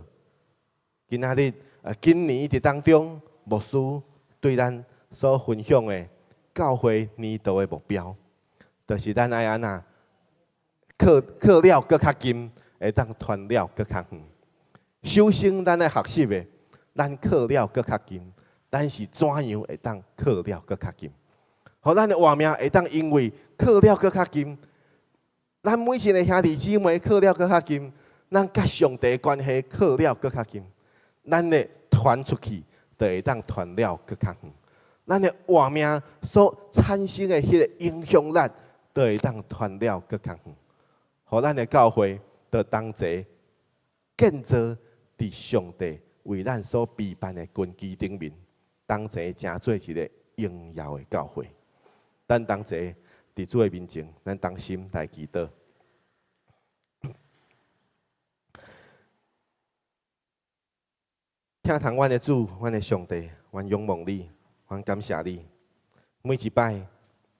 今仔日今年佇當中，牧師對咱所分享的教會年度的目標，就是咱愛按怎靠靠了閣較近，會當傳了閣較遠。首先，咱愛學習的，咱靠了閣較近，咱是怎樣會當靠了閣較近？予咱的活命會當因為靠了閣較近，咱每一個兄弟姊妹靠了閣較近，咱佮上帝關係靠了閣較近，咱的傳出去就會當傳了閣較遠。咱的活命所產生的彼個影響力，就會當傳了閣較遠。予咱的教會就同齊建造佇上帝為咱所備辦的根基頂面，同齊成做一个榮耀的教會。咱同齊佇主的面前，咱同心來祈禱。疼痛阮的主，阮的上帝，阮仰望你，阮感謝你。每一擺，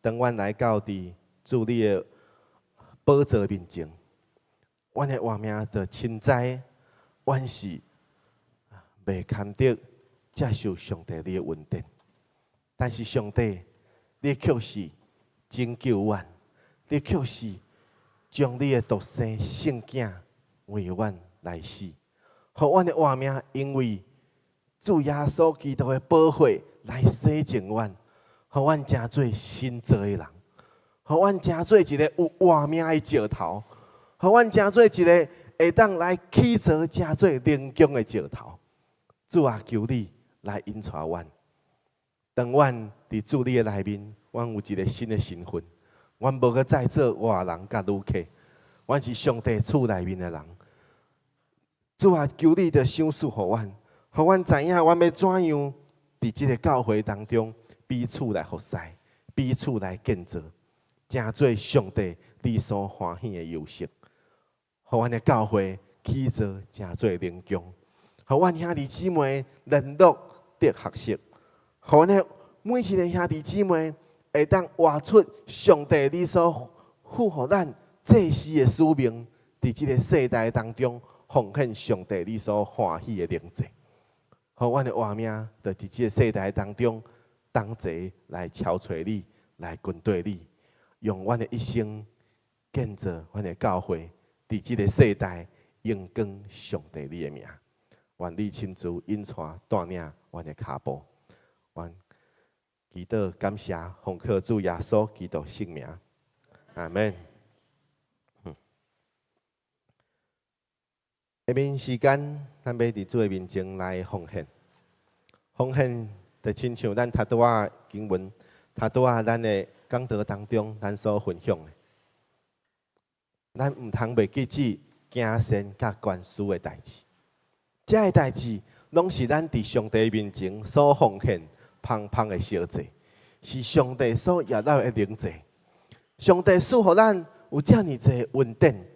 當阮來到佇主你的寶座面前，阮的活命就深知，阮是袂堪得接受上帝你的恩典。但是上帝，你卻是拯救阮，你卻是將你的獨生聖子為阮來死，予阮的活命因為主耶穌基督的寶血來洗淨阮，予阮成做新造的人，予阮成做一个有活命的石頭，予阮成做一个會當來起造成做靈宮的石頭。主啊，求你來引帶阮。當阮佇主你的內面，阮有一个新的身份，阮無閣再做外人佮旅客，阮是上帝厝內面的人。主啊，求你著賞賜予阮，予阮知影阮欲怎樣佇這个教會當中彼此來服侍，彼此來建造，成做上帝你所歡喜的樣式。予阮的教會起造成做靈宮，予阮兄弟姊妹聯絡得學習，予阮的每一个兄弟姊妹會當活出上帝你所賦予咱祭司的使命，佇這个世代當中奉獻上帝你所歡喜的靈祭。予阮的活命，就佇這个世代當中同齊來朝揣你，來跟隨你，用阮的一生建造阮的教會，佇這个世代榮光上帝你的名。願你親自引帶帶領阮的跤步，阮祈禱感謝，奉靠主耶穌基督聖名，阿門。下面時間，咱欲佇主的面前來奉獻。奉獻就親像咱頭拄仔經文，頭拄仔咱的講道當中，咱所分享的，咱毋通袂記起行善佮關事的代誌。這个代誌攏是咱佇上帝面前所奉獻芳芳的燒祭，是上帝所悅納的靈祭。上帝賜予咱有遮爾濟恩典，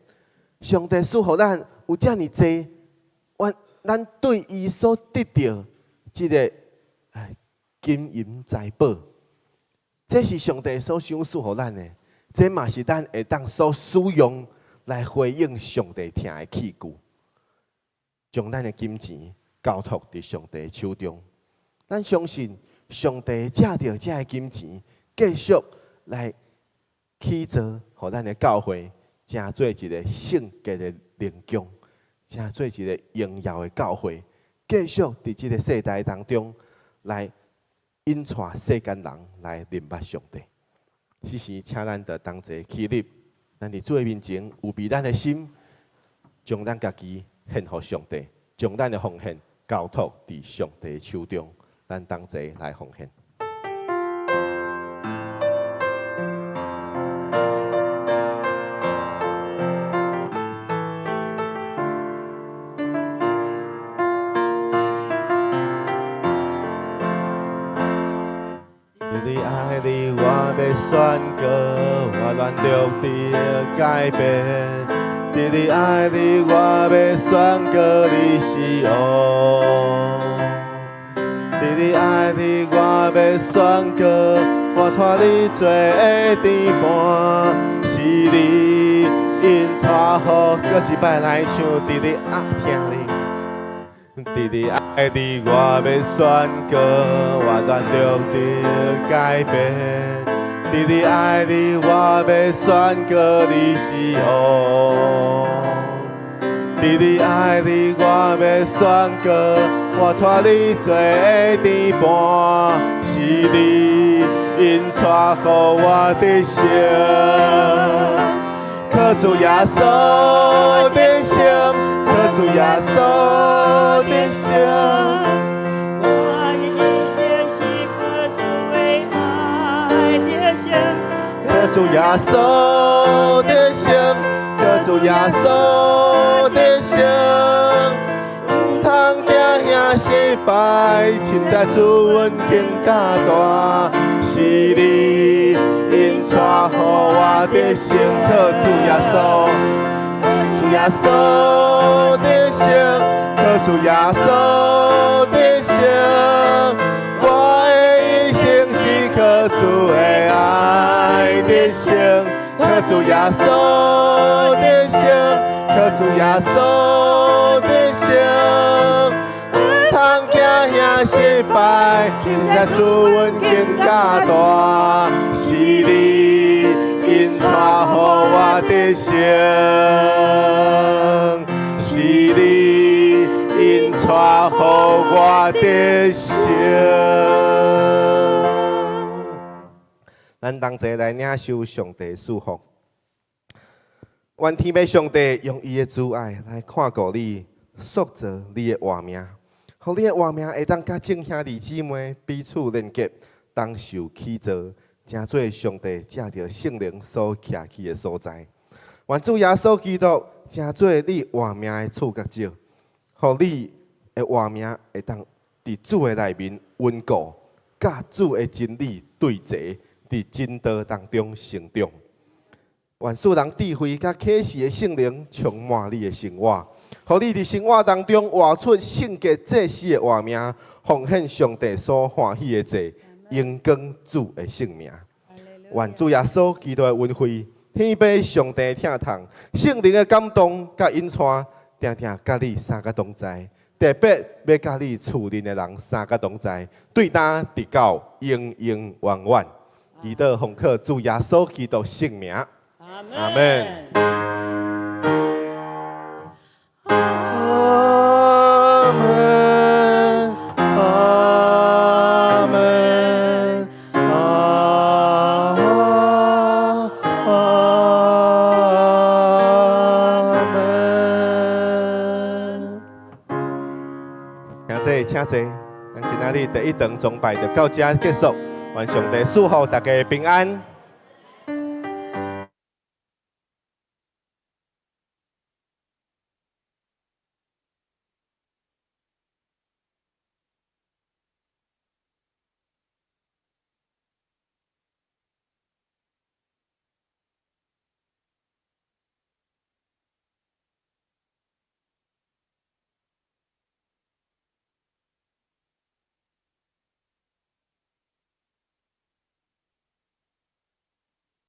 上帝賜予咱有遮爾濟，阮咱對伊所得著這个金銀財寶，這是上帝所賞賜予咱的，這嘛是咱會當所使用來回應上帝疼的器具，將咱的金錢交託佇上帝的手中。咱相信上帝藉著這个金錢，繼續來起造，予咱的教會成做一个聖潔的靈宮，成做一个榮耀的教會，繼續佇這个世代當中來引帶世間人來認捌上帝。此時，請咱著同齊起立，咱佇主的面前預備咱的心，將咱家己獻予上帝，將咱的奉獻交託佇上帝的手中，咱同齊來奉獻。你愛你，我欲宣告，我軟弱得改變。你愛你，我欲宣告你是王。你愛你，我欲宣告，我脫離罪的甜伴，是你引帶予，閣一擺來唱，佇你愛疼你。佇你愛你，我欲宣告，我軟弱得改變。佇你愛你，我欲宣告你是王。佇你愛你，我欲宣告，我脫離罪的甜伴，是你引帶予我得勝。靠主耶穌得勝，靠主耶穌得勝。我的一生是靠主的愛得勝，靠主耶穌得勝，靠主耶穌得勝。毋通驚嚇失敗，深知主恩更加大，是你引帶予我得勝，靠主耶穌，主耶穌得勝，靠主耶穌得勝。我的一生是靠主的愛得勝，靠主耶穌得勝，靠主耶穌得勝。毋通驚嚇失敗，深知主恩更加大，是你引帶予我得勝，是你引帶予我得勝。咱同齊來領受上帝祝福。願天父上帝用伊的慈愛來看顧你，塑造你的活命，予你的活命會當佮眾兄弟姊妹彼此連結，同受起造，成做上帝藉著聖靈所徛起的所在。願主耶穌基督成做你活命的觸角者，予你的活命會當佇主的內面穩固，佮主的真理對齊，佇真道當中成長。願賜人智慧佮啟示的聖靈充滿你的生活，予你佇生活當中活出聖潔祭司的活命，奉獻上帝所歡喜的祭，榮光主的聖名。願主耶穌基督的恩惠，天父上帝的疼痛，聖靈的感動佮引帶，定定佮你三個同在，特別欲佮你厝內的人三個同在，對今直到永永遠遠。祈禱奉靠主耶穌基督聖名。阿門。阿門，阿門，阿門。請坐，請坐。咱今仔日第一堂崇拜就到這結束，願上帝賜福大家平安。